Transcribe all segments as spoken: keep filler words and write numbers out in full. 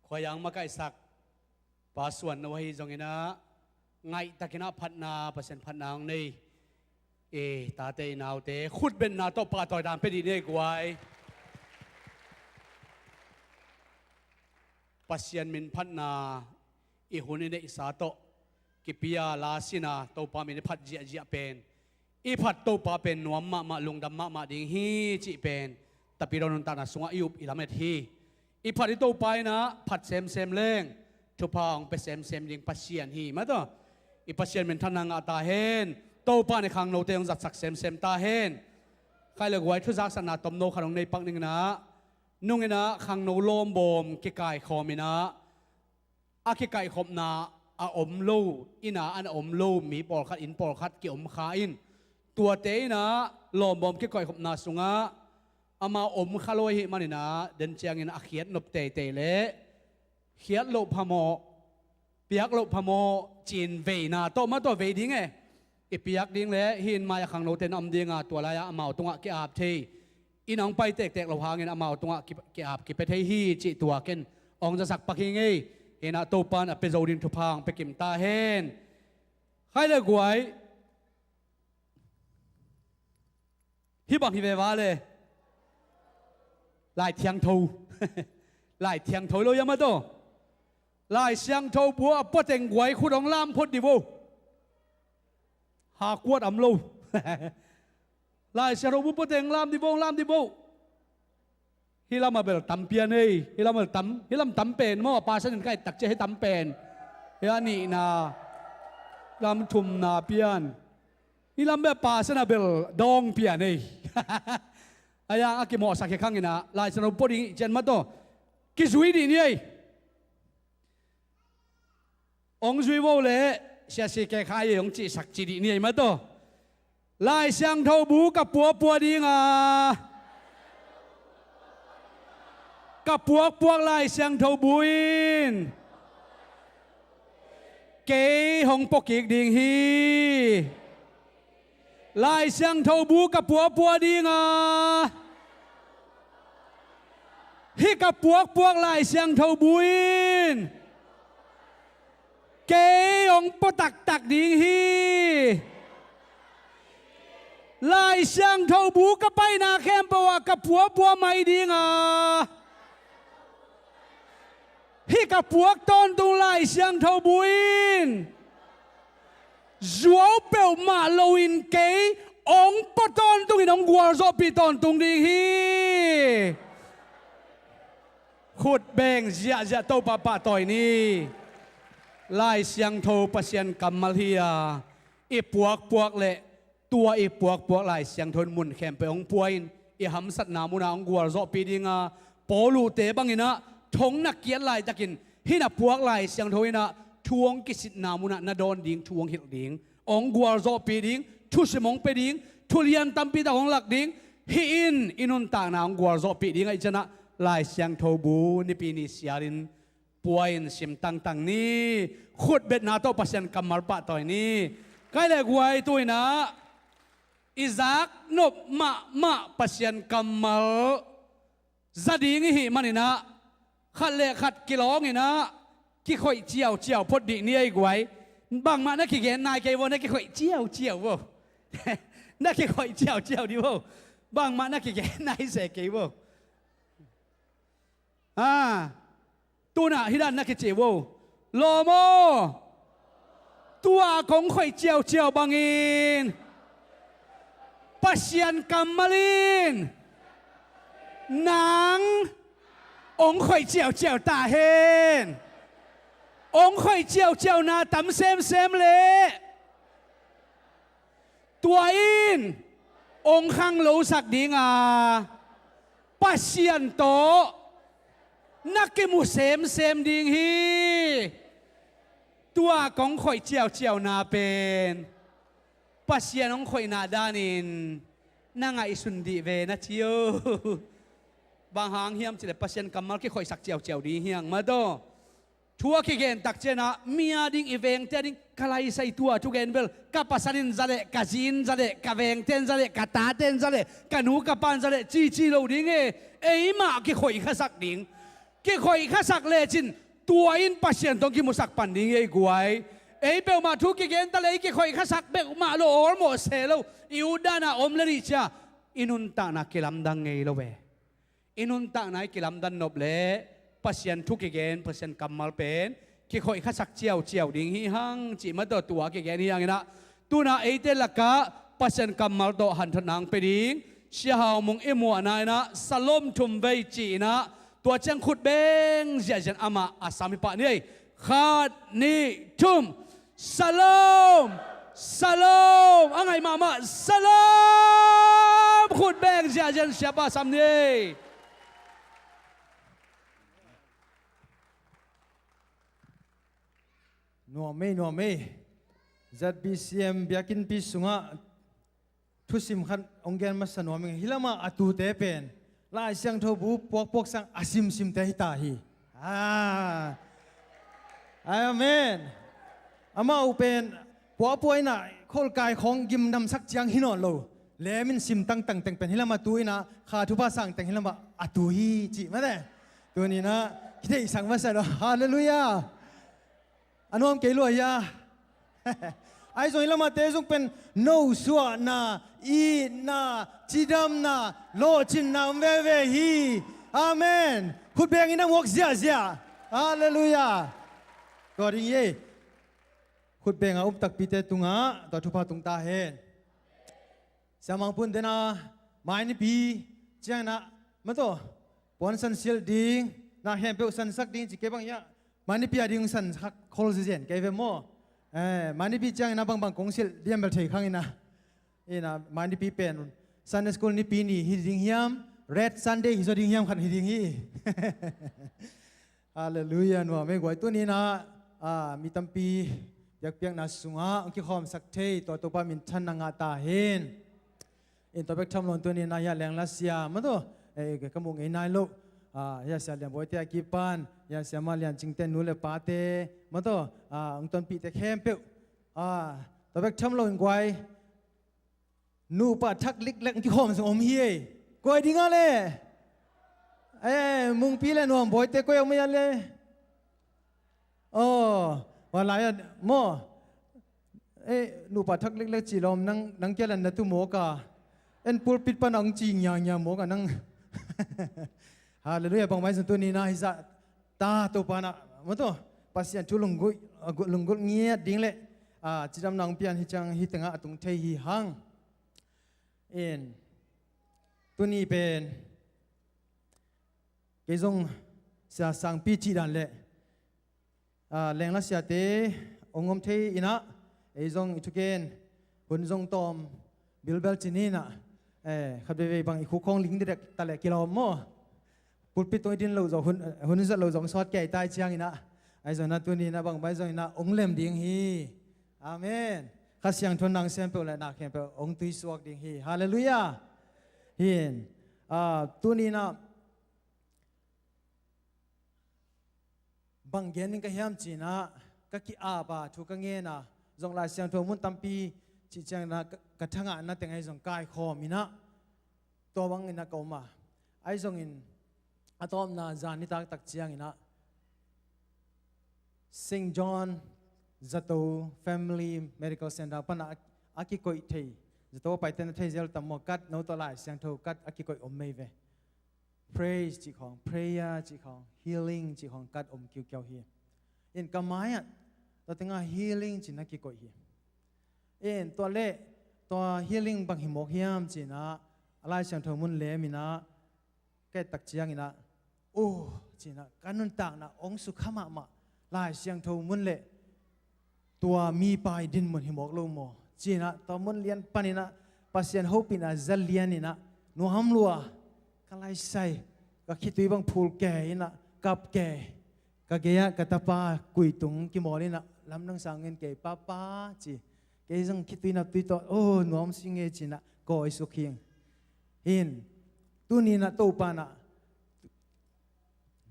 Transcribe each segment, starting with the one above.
Khuaiang makaihsak Pa Suan no ahi zonginah, ngaihtakinah phatna, Pasian phatna hong nei i tate i naute khutbetna tawh pahtawi dan pia dih ni ei guai. Pasian min phatna i hun i neihsa tawh kipia lasina Topa min i phat ziahziah pen, i phat Topa pen nuam mahmah, lungdam mahmah ding hi cih pen Tapidaw nuntakna sungah i up i lamet hi. I phat i Topa innah phat semsem leng thupha hong pia semsem ding Pasian hi mah tawh. I Pasian min thanna ngah ta hen. Topa in i khangnote hong zatsak semsem ta hen. Khai le guai, thuzaksakna tomno khat hong nei pak ninginah, nunginah khangno lawmbawm kikaikhawm innah, a kikaihkhopna a om lo, innah a na om lo mi pawlkhat, inn pawlkhat kiom kha in, tuate innah lawmbawm kikaihkhopna sungah amau om kha lo ahih maninah, den ciangin a khiat nop teitei leh khiat loh phamawh, piak loh phamawh ci-in veina tawh mah tawh vei ding e. I piak ding leh hih inn mai-ah khangnote na om dinga, tua lai-ah amau tungah ki-ap thei, inn hong pai tektek loh hangin amau tungah ki, ki-ap kipia thei hi cih tua ken hong zasak pak hi ngei. Hinah Topa in a pia zo ding thupha hong pia kim ta hen. Khai le guai, hih bang hi veva le. Lai Thiangtho. Lai Thiangtho lo ia mah tawh. Lai Siangtho bu a pua teng guai khut hong lam phot dih vo. Ha kuat am lo. Lai Siangtho bu pua teng lam dih vo, lam dih vo. Hih lamah bel tam pian ei. Hih lamah bel tam, hih lam tam pen maw, a pasanin ka et tak ciah hih tam pen. Hih a nihna, lam thumna pian. Hih lam bel a pasanah bel dawng pian ei. Aia a kimawhsak hi khanginah Lai Siangtho pua ding ih cian mah tawh kizui dih ni ei. Hong zui vo leh siasi ke khai ei hong cihsak ci dih ni ei mah tawh. Lai Siangtho bu ka puakpuak dinga, ka puakpuak Lai Siangtho bu in kei hong puakik ding hi. Lai Siangtho bu ka puakpuak dinga, hih ka puakpuak Lai Siangtho bu in kei hong pua taktak ding hi. Lai Siangtho bu ka paina khempeuh ah ka puakpuak mai dinga, hih ka puak tawntung Lai Siangtho bu in zuau peuhmah loin kei hong pua tawntungin hong gualzawhpih tawntung ding hi. Khut beng ziahziah Topa pahtawi ni. Lai Siangtho Pasian kammal hi-a, i puakpuak leh tua i puakpuak Lai Siangtho in mun khempeuh hong pua in, i hamsatna munah hong gualzawhpih dinga, Paulu te banginah thong na kiat laitakin hih na puak Lai Siangtho innah thu hong kisitna munah na dawn ding, thu hong hilh ding, hong gualzawhpih ding, thusim hong pia ding, thu lian tampitak hong lak ding, hih in i nuntakna hong gualzawhpih ding ahih ciangah Lai Siangtho bu nipi ni sialin pua in sim tangtang ni. Khutbetna tawh Pasian kammal pahtawi ni. Kai le guai, tu-inah i zaknop mahmah Pasian kammal za ding i hih maninah khat le khat kilawng inah kikhoih ciauciau phot dih ni ei guai. Bangmah na kigen nai kei vo, na kikhoih ciauciau vo. Na kikhoih ciauciau dih vo. Bangmah na kigen nai se kei vo. A, tunah hih dan na kici vo. Lawm aw, tua kong khoih ciauciau bangin Pasian kammal in nang hong khoih ciauciau ta hen. Hong khoih ciauciauna tam semsem leh tua in hong khanglosak dinga, Pasian tawh na kimu semsem ding hi. Tua kong khoih ciauciauna pen Pasian hong khoihna danin na ngaihsun dih ve na ci uh. Bang hang hiam cileh Pasian kammal kikhoihsak ciauciau ding hiang mah daw. Thu a kigen tak cianah mi a ding, i vengte a ding, ka laisai tua thugen bel ka pasal in za leh, ka zi in za leh, ka vengte in za leh, ka tate in za leh, ka nu ka pa in za leh cici lo ding e. Eimah kikhoih khasak ding. Kikhoih khasak lecin tua in Pasian tawh kimusak pan ding hi ei guai. Ei peuhmah thu kigen ta le i kikhoih khasak peuhmah lo, awlmawh se lo, i utdan ah om le nih cia i nuntakna kilamdang ngei lo ve. I nuntakna i kilamdan nop le Pasian thu kigen, Pasian kammal pen kikhoih khasak ciauciau ding hi hang cih mah tawh tua kigen hi hang inah, tuna eite lakah Pasian kammal tawh hanthotna ang pe ding Sia Hau Mung i muahna inah Salom thum vei ci inah, tua ciang khut beng ziahziah amah a sam hi pah ni ei. Khat, nih, thum. Salom! Salom! A ngai mahmah, Salom! Khut beng ziahziah siapa sam ni. Nuam ei, nuam ei. Z B C M biakinnpi sungah thusim khat hong gen masa nuam ing. Hih lamah a tute pen Lai Siangtho bu puakpuak sang a simsimte hi ta hi. Ah. Amen. Amau pen puapua inah kholkai khawng gimnamsak ciang hi nawn lo. Lemin sim tangtang teng pen hih lamah tu inah kha thupha sang teng hih lamah a tu hi cih mate. Tuni inah kitheihsak masa lo. Halleluiah. A nuam kei lua hia? Ahi zong hih lamah te zong pen nosuahna, itna, cidamna, lawhcinna om veve hi. Amen. Khut beng inah muak ziahziah. Halleluiah. Tua ding hi ei. Khut beng a um takpite tungah tua thupha tung ta hen. Siamang Pun dena mai nipi ciang inah mataw puan san silh ding, na khempeuh sansak ding ci kei bang hiah. Mai nipi a ding sansak khol zizen kei ve maw? Eh, mai nipi ciang inah bangbang kong silh diam bel thei khang inah. Inah mai nipi pen Sunday school nipi ni hi ding hiam, Red Sunday hi zaw ding hiam khat hi ding hi. Halleluiah, nuam ei guai. Tuni inah, ah, mi tampi biakpiakna sungah hong kikhawmsak thei tua Topa minthanna ngah ta hen. In tua bek tham lo in tuni inah hiah Lengla sia mataw, eh, ka muh ngei nai loh, ah, hiah Sia Lian Bawite a kipan hiah Sia Ma Lian Cingte nu le pate mataw, ah, hong tonpihte khempeuh, ah, tua bek tham lo in guai. Nupa thak liklek kikhawm zong om hi ei. Koi ding a le? Eh, Mungpi le Nuam Bawite koi om ei a le? Aw, wa lai a maw? Eh, nupa thak liklek ci lawm nang, nang kia lan na tu mawk a. En pulpit pan ang ci ngiangia mawk a nang. Halleluiah, bangmah zong tuni inah hi zah ta Topa inah mataw Pasian thu lunggulh, lunggulh ngiat ding le, ah, cidamna hong pian hi ciang hih tengah a tung thei hi hang. In tuni pen kei zong Sia Sangpi cih dan le, ah, Lengla siate hong om thei inah ei zong i thugen hun zong tawm bilbel ci ni inah, eh, khat veivei bang i khuk khawng ling didek ta le kilawm maw? Pulpit tung i din loh zong hun, hun zat loh zong sawt kei tai ciang inah. Ahi zong inah tuni inah bangbang zong inah hong lem ding hi. Amen. Kha Siangtho in nang sem peuh le na khempeuh hong tuisuak ding hi. Halleluiah. Hin, ah, tuni inah bang gen ding ka hiam ci inah ka ki-ap a thu ka ngen a, zong Lai Siangtho mun tampi cih ciang inah ka, ka thangahna teng ahi zong kaikhawm inah tua bang inah ka om a. Ahi zongin a tawpna zan nitak tak ciang inah Saint John Zato Family Medical Centre pan a, a kikoih thei, zato a paite na thei zel tam maw, card no tawh Lai Siangtho card a kikoih om mei ve. Praise cih khawng, prayer cih khawng, healing cih khawng card om kiukiau hi. In ka mai ah tua tengah healing ci-in a kikoih hi. In tua leh tua healing bang hi mawk hiam ci inah a Lai Siangtho mun lem inah ka et tak ciang inah, uh, ci inah ka nuntakna hong sukha mahmah. Lai Siangtho mun leh tua mipa i dinmun hi mawk lo maw ci inah tua mun lian pan inah Pasian hopihna za lian inah nuam lua, ka laisai, ka khitui bang phul kei inah kap kei. Ka gei ah ka tapa kuitung kimawl inah lamdang sang ngen kei, papa ci. Kei zong khitui naptui tawh, oh, nuam sing e ci inah kawi suk hing. Hin, tuni inah Topa inah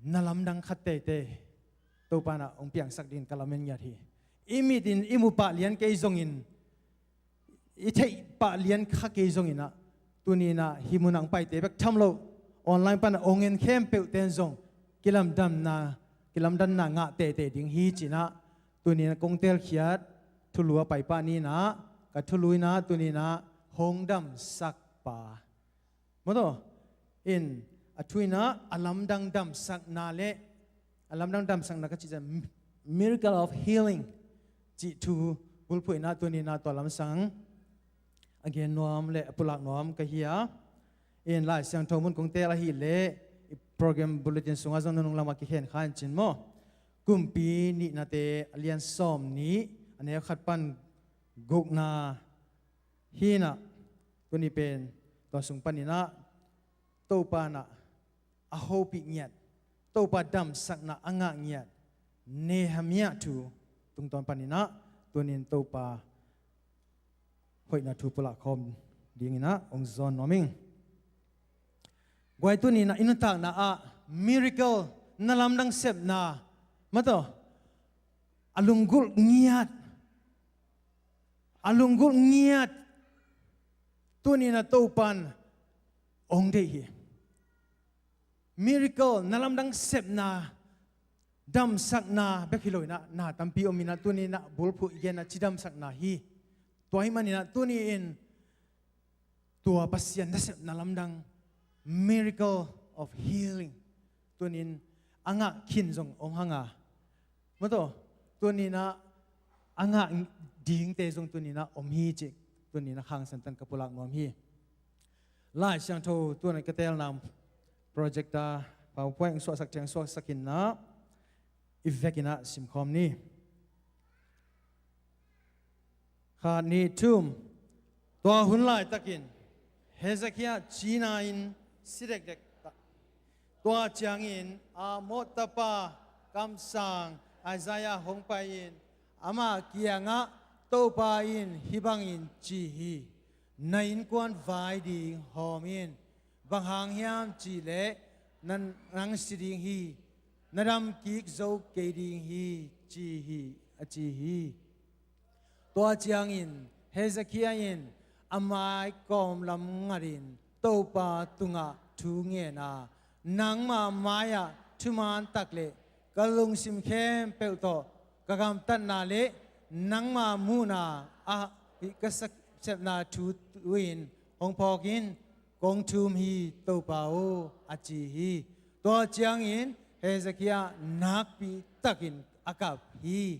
na lamdang khat teitei Topa inah hong piangsak dingin ka lamen ngiat hi. I mit in i mu pah lian kei zongin, i theih pah lian kha kei zong inah, tuni inah hih mun ah hong paite bek tham lo, online pan a hong en khempeuhte in zong kilamdanna, kilamdanna ngah teitei ding hi ci-in ah tuni-in ah kong teelkhiat thulu a paipah ni-in ah, ka thulu in ah tuni-in ah hong damsakpa. Maw taw, in a thu in ah a lamdang damsakna le, a lamdang damsakna ka cih ciang miracle of healing cih thu bulphuh in ah tuni-in ah tua lamsang a gen nuam le a pulak nuam ka hi a. In Lai Siangtho mun kong teel ahih leh i program bulletin sungah zong nunung lamah kikhen kha in cin maw. Kumpi Nihnate a lian sawmnih, a neu khat pan gukna hi-in ah, tuni pen tua sung panin ah Topa in ah a hopih ngiat, Topa damsakna a ngah ngiat Nehemiah thu tungtawn panin ah tuni-in Topa hoihna thu pulak khawm dingin ah hong zawn nuam ing. Guai, tuni-in ah i nuntakna ah miracle, na lamdang sepna, maw taw, a lunggulh ngiat, a lunggulh ngiat tuni-in ah Topa in hong deih hi. Miracle, na lamdang sepna, damsakna bek hi lo-in ah na tampi om in ah, tuni-in ah bulphuh i gen a cidamsakna hi. Tua ahih manin ah tuni-in tua Pasian nasepna lamdang, miracle of healing, tuni-in a ngah khin zong om hang a, maw taw, tuni-in ah a ngah dingte zong tuni-in ah om hi cih tuni-in ah khangsantan ka pulak nuam hi. Lai Siangtho tu-in ah ka teelna projector, PowerPoint suahsak ciang suahsak in ah i vekin ah simkhawm ni. Khat, nih, thum. Tua hun laitakin Hezekiah cina-in si dekdek ta. Tua ciangin Amoz tapa kamsang Isaiah hong pai-in ama kiangah, Topa in hih bangin ci hi: Na innkuan vai ding hawm in. Bang hang hiam cih leh na, nang si ding hi. Na dam kik zo kei ding hi, ci hi, a ci hi. Tua ciangin Hezekiah in a mai kawmlam ngatin Topa tungah thu ngen a, Nangma mai-ah thuman tak le ka lungsim khempeuh tawh ka gamtatna le nangma muhna ah ka sepna thu tu-in hong phawk in, kong thum hi, Topa aw, a ci hi. Tua ciangin Hezekiah nakpi takin a kap hi.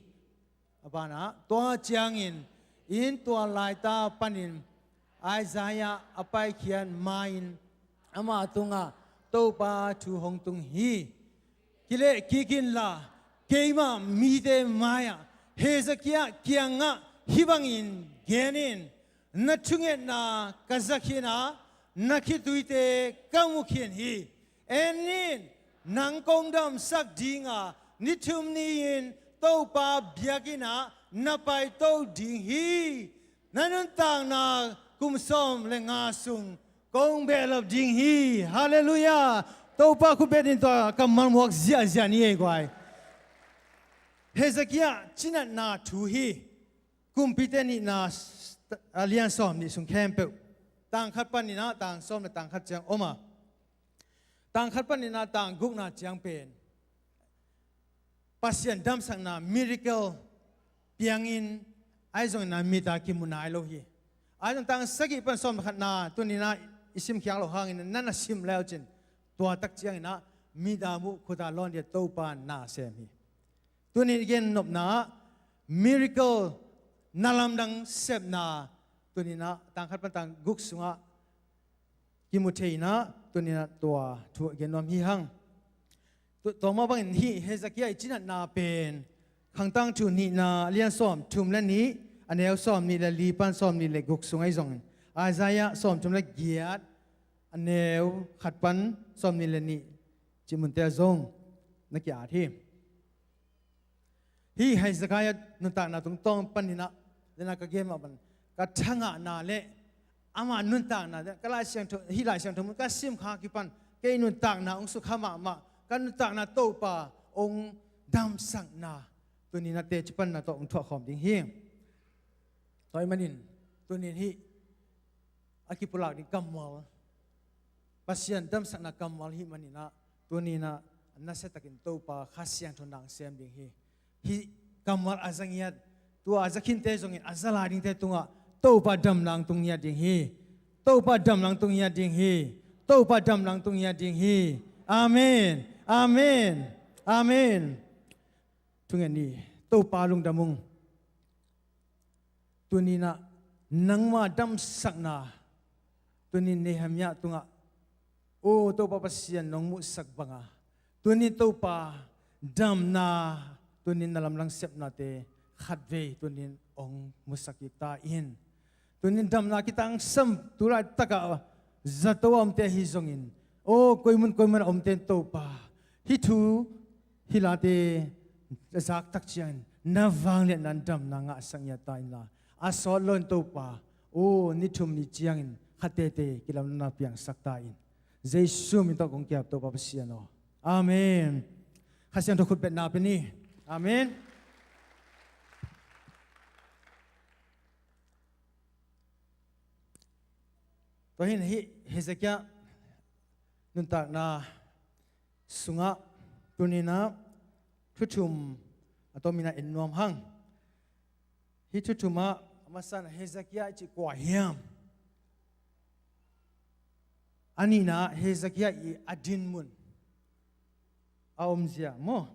A banah, tua ciangin inn tual laita panin Isaiah a paikhiat ma-in ama tungah Topa thu hong tung hi. Kileh kik inla, keima mite mai-ah Hezekiah kiangah hih bangin gen in: Na thungetna ka za khin a, na khituite ka mu khin hi. En in, nang kong damsak ding a, ni thum ni-in Topa biakinn ah na paito ding hi. Na nuntakna kum sawm le nga sung kong behlap ding hi. Halleluiah. Topa khut beng in, tua kammal muak ziahziah ni ei guai. Hezekiah cinatna thu hi. Kumpite Nihna a lian sawmnih sung khempeuh, tang khat panin ah tang sawm le tang khat ciang om a, tang khat panin ah tang gukna ciang pen Pasian damsakna, miracle piangin, ahi zongin ah mit a kimu nai lo hi. Ahi zong tang sagih pan sawm le khatna tuni-in ah i simkhiat loh hangin, na na sim le uh cin, tua tak ciangin ah mit a muh, khut a lawn dia Topa na sem hi. Tuni-in i gen nopna ah miracle, na lamdang sepna, tuni-in ah tang khat pan tang guk sungah kimu thei-in ah, tuni-in ah tua thu gen nuam hi hang. Tu, tua mah bangin hih Hezekiah i cinatna pen Khangtangthu Nihna a lian sawmthum le nih, a neu sawmnih le li pan sawmnih le guk sung ahi zongin, Isaiah sawmthum le giat, a neu khat pan sawmnih le nih cih munte ah zong na ki-at hi. Hih Hezekiah nuntakna tungtawn panin ah, den a ka gen mah bang, ka thangahna le ama nuntakna, ka Lai Siangtho, hih Lai Siangtho mun ka simkha kipan kei nuntakna hong sukha mahmah, ka nuntakna Topa hong damsakna, tuni-in ah teci panna tawh hong thuak khawm ding hi. Tua ahih manin tuni-in hih a kipulak ding kammal, Pasian damsakna kammal ahih manin ah, tuni-in ah nasiatakin Topa Kha Siangtho nang sem ding hi. Hih kammal a za ngiat, tua a za khinte zongin a za lai dingte tungah Topa damna hong tung ngiat ding hi. Topa damna hong tung ngiat ding hi. Topa damna hong tung ngiat ding hi. Amen. Amen. Amen. Thungen ni. Topa lungdam ung. Tuninah nangma damsakna, tunin Nehemiah tungah, o Topa Pasian nong muhsak banga, tunin Topa damna, tunin na lamdang sepnate khatvei tunin hong musak kik ta in. Tunin damna kitangsam tulaitakah zato a omte ahi zongin, o koimun koimun a omte in Topa, hih thu hih late a zaktak ciangin na vangliatna in damna ngahsak ngiat ta inla, a sawt loin Topa, o ni thum ni ciangin khatete kilamdanna piangsak ta in. Jesu min tawh kong kiap Topa Pasian aw. Amen. Kha Siangtho khutbetna pia ni. Amen. Tua hi-in hih Hezekiah nuntakna sungah tuninah thu thum a tominah en nuam hang. Hih thu thumah a masa-in Hezekiah i cih kua hiam? A nihna Hezekiah i a dinmun a omzia maw?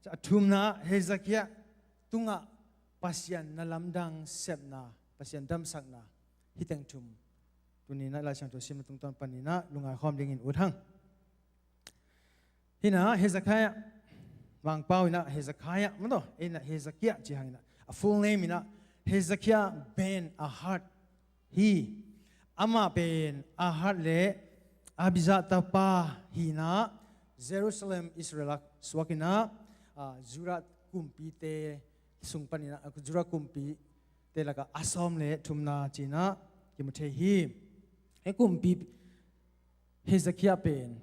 A thumna Hezekiah tungah Pasian na lamdang sepna, Pasian damsakna, hih teng thum. Tuninah Lai Siangtho simna tungtawn paninah lungngai khawm dingin ut hang. Hinah Hezekiah, Mangpau inah Hezekiah maw taw, ei inah Hezekiah ci hang inah, a full name inah Hezekiah ben Ahad hi. Amah pen Ahad le Abijah tapa hinah Jerusalem Israel ah suak inah, ah, Judah kumpite sung paninah, ah, Judah kumpite lakah a sawm le thumna cinah kimu thei hi. Hih kumpi Hezekiah pen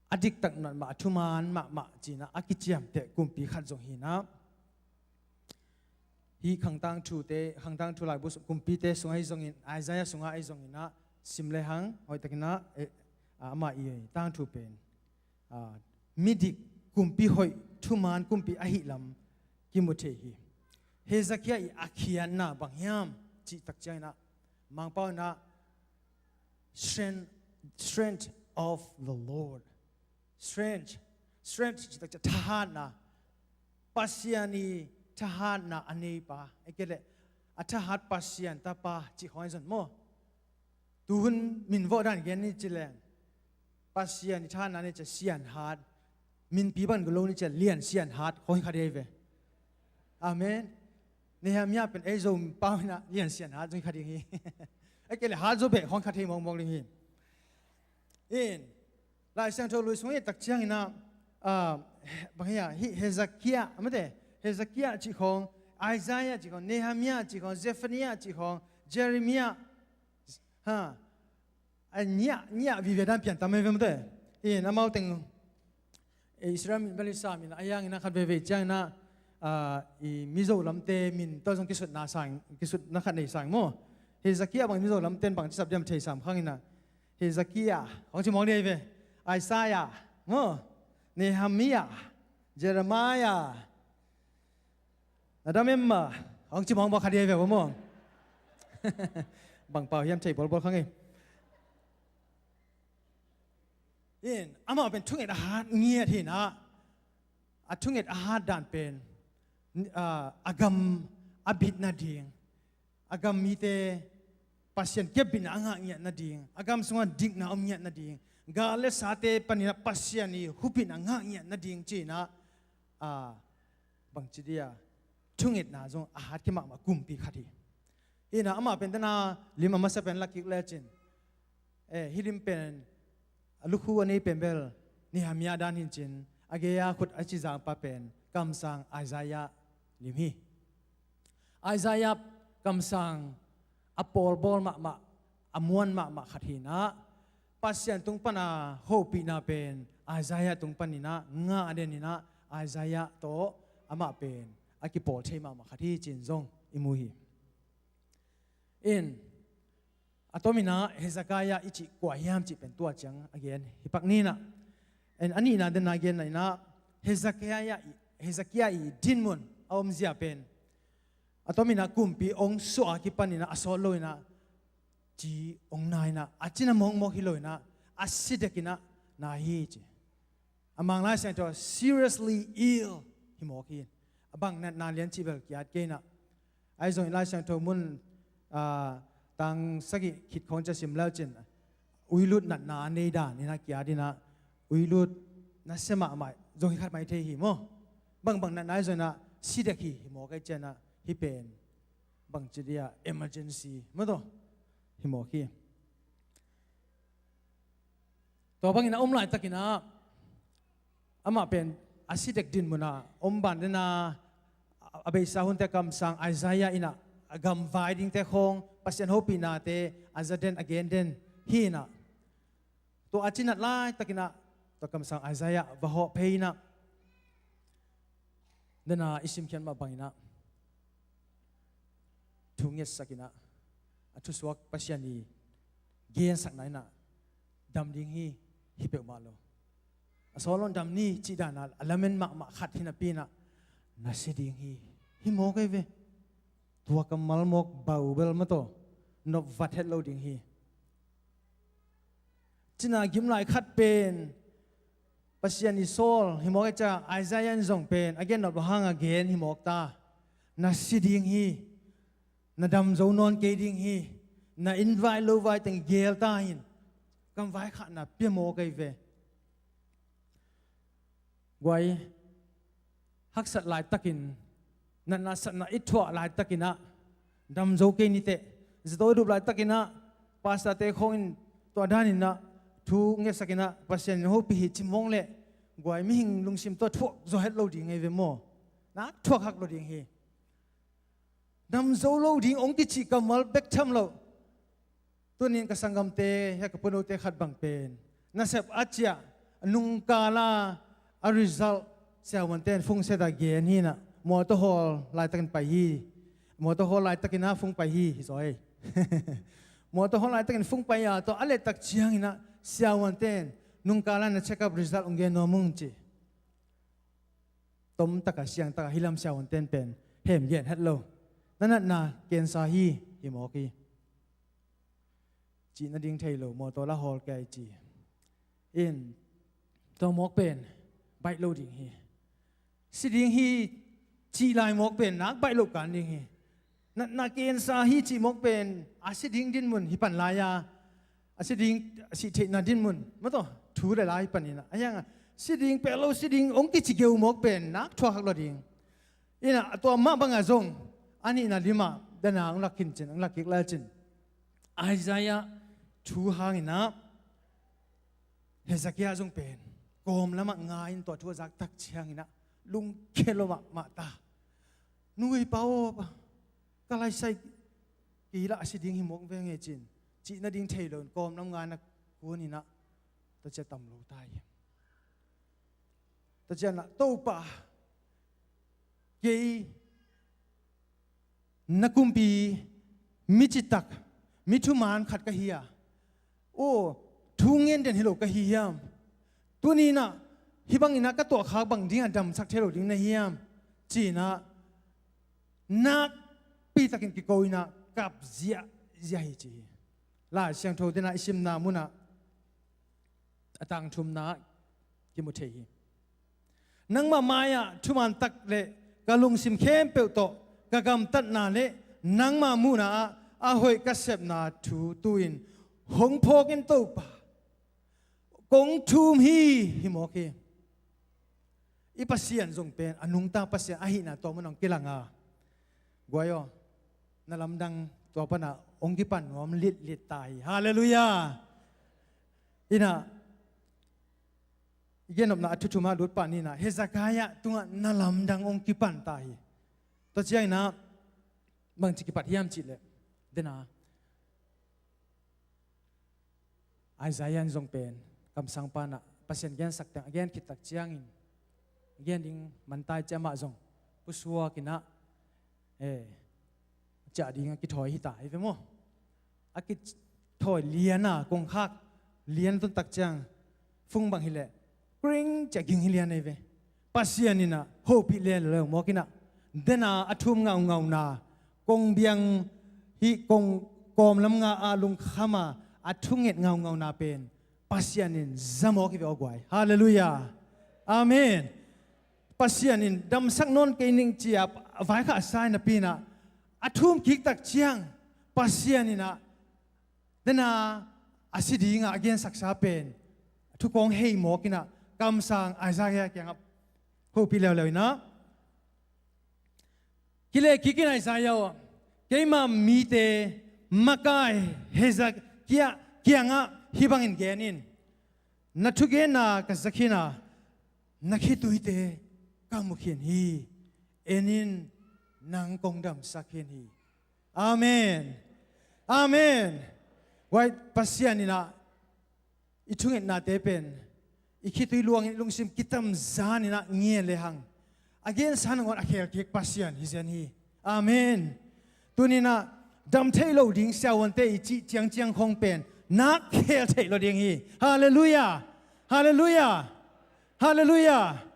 a diktak mahmah, a thuman mahmah cinah a kiciamteh kumpi khat zong hinah, hih Khangtangthute, Khangtangthu laibu sung, kumpite sungah ahi zongin, Isaiah sungah ahi zonginah sim lehang hoihtakinah, eh, amah i tangthu pen, ah, midik kumpi hoih, thuman kumpi ahih lam kimu thei hi. Hezekiah i a khiatna bang hiam cih tak cianginah Mangpau inah strength, strength of the Lord. Strength, strength cih tak ciang thahatna, Pasian i thahatna a neipa, ei kei leh a thahat Pasian tapa cih khawng ahi zong maw? Tuhun min vawh dan gen ni ci leng, Pasian i thahatna ni ci a sianhat, minpi bang galo ni ci a lian sianhat khawng hi kha dei ve. Amen. Nehemiah pen ei Zomipau inah lian sianhat zong hi kha ding hi. Ei kei leh hat zaw beh khawng hi kha thei mawkmawk ding hi. In, Lai Siangtho lui sung i tak cianginah, ah, bang hiam, hih Hezekiah, a mate, Hezekiah cih khawng, Isaiah cih khawng, Nehemiah cih khawng, Zephaniah cih khawng, Jeremiah, ha, a ngiah, ngiah vive dan pian tam ei ve mate. In, amau teng, eh, Israel min bel i sa min a, a hiangin a khat veve ciangin a, ah, i Mizo lamte min tawh zong kisutna sang, kisutna khat nei sang maw. Hezekiah bang Mizo lamte in bang ci sap diam thei sam khang in a. Hezekiah, hong ci mawk ni ei ve. Isaiah, maw. Nehemiah, Jeremiah. Na dam em maw, hong ci mawkmawk kha ding hi ve maw. Bang pau hiam thei bawlbawl khang hi. In, amah pen thunget a hat ngiat hi in a, a thunget a hat dan pen, ah, a gam a bit nading, a gam mite Pasian kiapbitna a ngah ngiat nading, a gam sungah dikna om ngiat nading, gal le sate panin a Pasian i hupihna ngah ngiat nading ci in a, ah, bangci dia, thungetna zong a hat khia mahmah kumpi khat hi. In a amah pen tena lim a masa pen la kik lecin, eh, hih lim pen a lukhu a nei pen bel Nehemiah dan hi in cin, a gei a khut a ci zangpa pen kamsang Isaiah lim hi. Isaiah kamsang a pawlbawl mahmah, a muan mahmah khat hi in a, Pasian tung pana hopihna pen Isaiah tung panin a ngah den in a, Isaiah tawh amah pen a kipawl thei mahmah khat hi cin zong i mu hi. In, A tomin ah Hezekiah i cih kua hiam cih pen tua ciang a gen hi pak ni in ah. En, a nihna den a genna in ah Hezekiah i, Hezekiah i dinmun a omzia pen a tomin ah kumpi ong suah a kipan in ah a sawt lo in ah ci ong na in ah a cina mawkmawk hi lo in ah a si dek in ah na hi ci. A Mang Lai Siangtho seriously ill hi mawk hi. A bang natna lian cih bel kiat kei in ah. Ahi zongin Lai Siangtho mun, ah, tang sagih khit khawng cia sim leu cin uilut natna a nei dan in ah kiat in ah uilut nasia mahmah zong hi khat mai thei hi maw. Bangbang natna ahi zongin ah si dek hi hi mawk ahi cian ah hih pen bangci dia emergency maw tawh hi mawk hi. Tua bangin a om laitakin ah amah pen a si dek dinmun ah om ban den a, a beisa hunte kamsang Isaiah in ah a gamvai dingte khawng Pasian hopihnate a za den a gen den hi in ah tua a cinat laitakin ah tua kamsang Isaiah va hawh phei in ah den a i simkhiat mah bangin ah thu ngetsak in ah a thusuak Pasian i gensakna in ah dam ding hi hi peuhmah lo. A sawt lo in dam ni cih dan a a lamen mahmah khat hi napi in ah na si ding hi hi mawk ahi ve. Tua kammal mawk bau bel maw tawh nop vat het lo ding hi. Cina gimlai khat pen Pasian i sawl hi mawk ahi cia Isaiah in zong pen a gen nop lo hang a gen hi mawk ta. Na si ding hi. Na dam zo nawn kei ding hi. Na inn vai lo vai teng gel ta in gamvai khahna pia mawk ahi ve. Guai haksat laitakin natna satna i thuah laitakin ah dam zo kei ni teh. Zato i dup laitakin ah pastorte khawng in tua danin ah thu ngetsakin ah Pasian in hopih hi ci mawng leh guai mihing lungsim tua thuak zaw het lo ding ahi ve maw. Nak thuak hak lo ding hi. Dam zo lo ding ong kicih kammal bek tham lo. Tunin ka sanggamte hia ka punote khat bang pen nasep a ciah a nungkala a result siavuanten fungset a gen hi in ah mawtaw hawl laitakin pai hi. Mawtaw hawl laitakin ah fung pai hi hi zaw ei. Mawtaw hawl laitakin fung pai a tawh a lettak ciangin ah siavuanten nungkala na check up result ong gen nuam ung ci. Tomtaka siangtaka hilam siavuanten pen hem gen het lo. Na natna kensa hi hi mawk hi. Cih nading thei lo mawtaw la hawl kei ci. In tua mawk pen baih lo ding hi. Si ding hi cih lai mawk pen nak baih lo kan ding hi. Natna kensa hi cih mawk pen a si ding dinmun hi pan lai a a si ding a si theihna dinmun mawtaw thu le lai hi pan in ah a hiang a si ding pek lo si ding ong kici geu mawk pen nak thuak hak lo ding. In ah a tua mah bangah zong a nihna limah dana ong lak khin cin ong lak kik lai cin Isaiah thu hangin ah Hezekiah zong pen kawm lamah ngai in tua thu a zak tak ciangin ah lungkhia lo mahmah ta. Nui pa aw pa ka laisai kei lah a si ding hi mawk veng e cin cih nading thei lo in kawm lam ngai na kuan in ah tua cia tam lo ta hi. Tua cian ah Topa kei na kumpi mi citak mi thuman khat ka hi a aw thu ngen den hi lo ka hi hiam? Tuni in ah hih bangin ah ka tuahkhak bang ding a damsak thei lo ding na hiam? Ci in ah nakpi takin kiko in ah kap ziahziah hi ci hi. Lai Siangtho dena i simna munah a tang thumna kimu thei hi. Nangmah mai-ah thuman tak le ka lungsim khempeuh tawh ka gamtatna le nangmah muhna ah a hoih ka sepna thu tu-in hong phawk in Topa kong thum hi hi mawk hi. I Pasian zong pen a nungta Pasian ahihna tua mun hong kilang a guai aw na lamdang tua pana hong kipan nuam litlit ta hi. Halleluiah. Inah i gennopna a thuthumah lut pah ninah Hezekiah tungah na lamdang hong kipan ta hi. Tua cianginah bangci kipat hiam cihleh dena Isaiah in zong pen kamsang panah Pasian gensak teng a gen khittak ciangin a gen ding mantai ciamah zong pusuakinah e ciah ding a kithawi hita hi ve maw? A ki thawi lian a, kongkhak lian tun tak ciang, fung bang hileh kring ciah ging hi lian ei ve. Pasian in ah hopih lel lo mawk in ah, dena a thum ngaungauna, kong biang hi kong kawm lam nga a lungkham a, a thunget ngaungauna pen Pasian in za mawk hi ve aw guai. Halleluiah. Amen. Pasian in damsak nawn kei ning ci-a vaikhak sa in ah pi in ah, a thum kik tak ciang Pasian in ah dena a si dingah a gensaksa pen thu kong hei mawk in ah, kamsang Isaiah kiangah hopih leuleu in ah, kile kik in Isaiah aw, keima mite makai Hezekiah kiangah hih bangin gen in, na thugenna ka za khin a, na khituite ka mu khin hi. En in, nang kong damsak khin hi. Amen. Amen. Huai Pasian in ah i thungetnate pen i khitui luangin i lungsim kitamzan in ah ngen lehang, a gensa nangawn a khelkik Pasian hi zen hi. Amen. Tuni in ah dam thei lo ding siavuante i cih ciangciang khong pen nak khel thei lo ding hi. Halleluiah. Halleluiah. Halleluiah.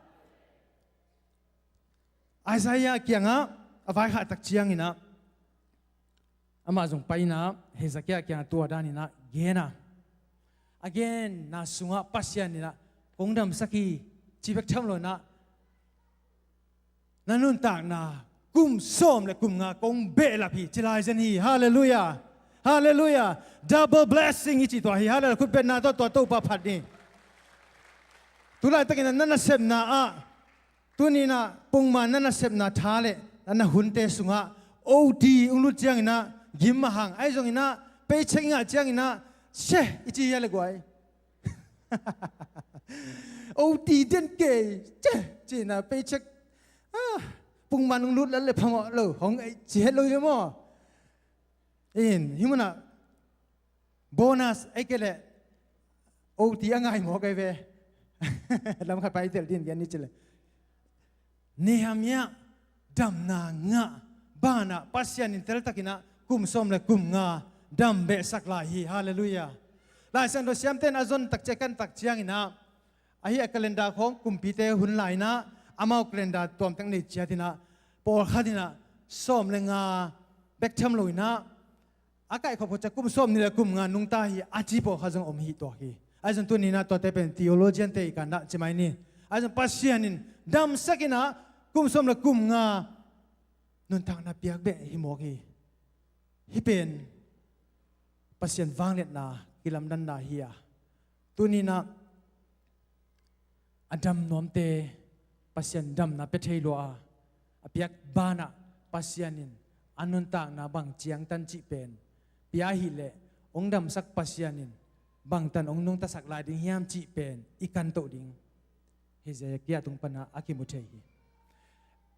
Isaiah kiangah a vaikhak tak ciang in ah, amah zong pai in ah Hezekiah kiangah tua dan in ah gen a, a genna sungah Pasian in ah kong damsak hi ci bek tham lo in ah, na nuntakna kum sawm le kum nga kong behlap hi ci lai zen hi. Halleluiah. Halleluiah. Double blessing i cih tua hi. Halleluiah. Khutbetna tawh tua Topa phat ni. Tulaitakin ah na nasepna ah, tuni in ah pungman na nasepna tha le na hunte sungah O T hong lut ciangin ah gim mah hang, ahi zongin ah paycheck i ngah ciangin ah, "She," i ci hia le guai. O T den kei, "She," ci in ah paycheck, ah, pungman hong lut lel le phamawh lo hong ei ci het lo hi maw? In hih munah bonus ei kei leh O T a ngai mawk ei ve. Lam khat pai tel din gen ni ci leh, Nehemiah damna ngah banah Pasian in teltakin ah kum sawm le kum nga dam behsak lai hi. Halleluiah. Laisiangtho siamte in a zon tak ciang, a kan tak ciangin ah, ahi a calendar khawng kumpite hun lai in ah, amau calendar tuamtek nei ciat in ah, pawlkhat in ah sawm le nga bek tham lo in ah, a kaihkhop khawng ciang kum sawm nih le kum nga nungta hi a ci pawlkhat zong om hi tuak hi. Ahi zong tuni in ah tuate pen theologian te i kan dah ci mai ni. Ahi zong Pasian in damsak in ah kum sawm le kum nga nuntakna piak beh hi mawk hi. Hih pen Pasian vangliatna kilamdanna hi a, tuni in ah a dam nuamte Pasian damna pia thei lua a, a piak banah Pasian in a nuntakna bang ciangtan cih pen pia ahih leh, hong damsak Pasian in bangtan hong nungtasak lai ding hiam cih pen i kantoh ding Hezekiah tung panah a kimu thei hi.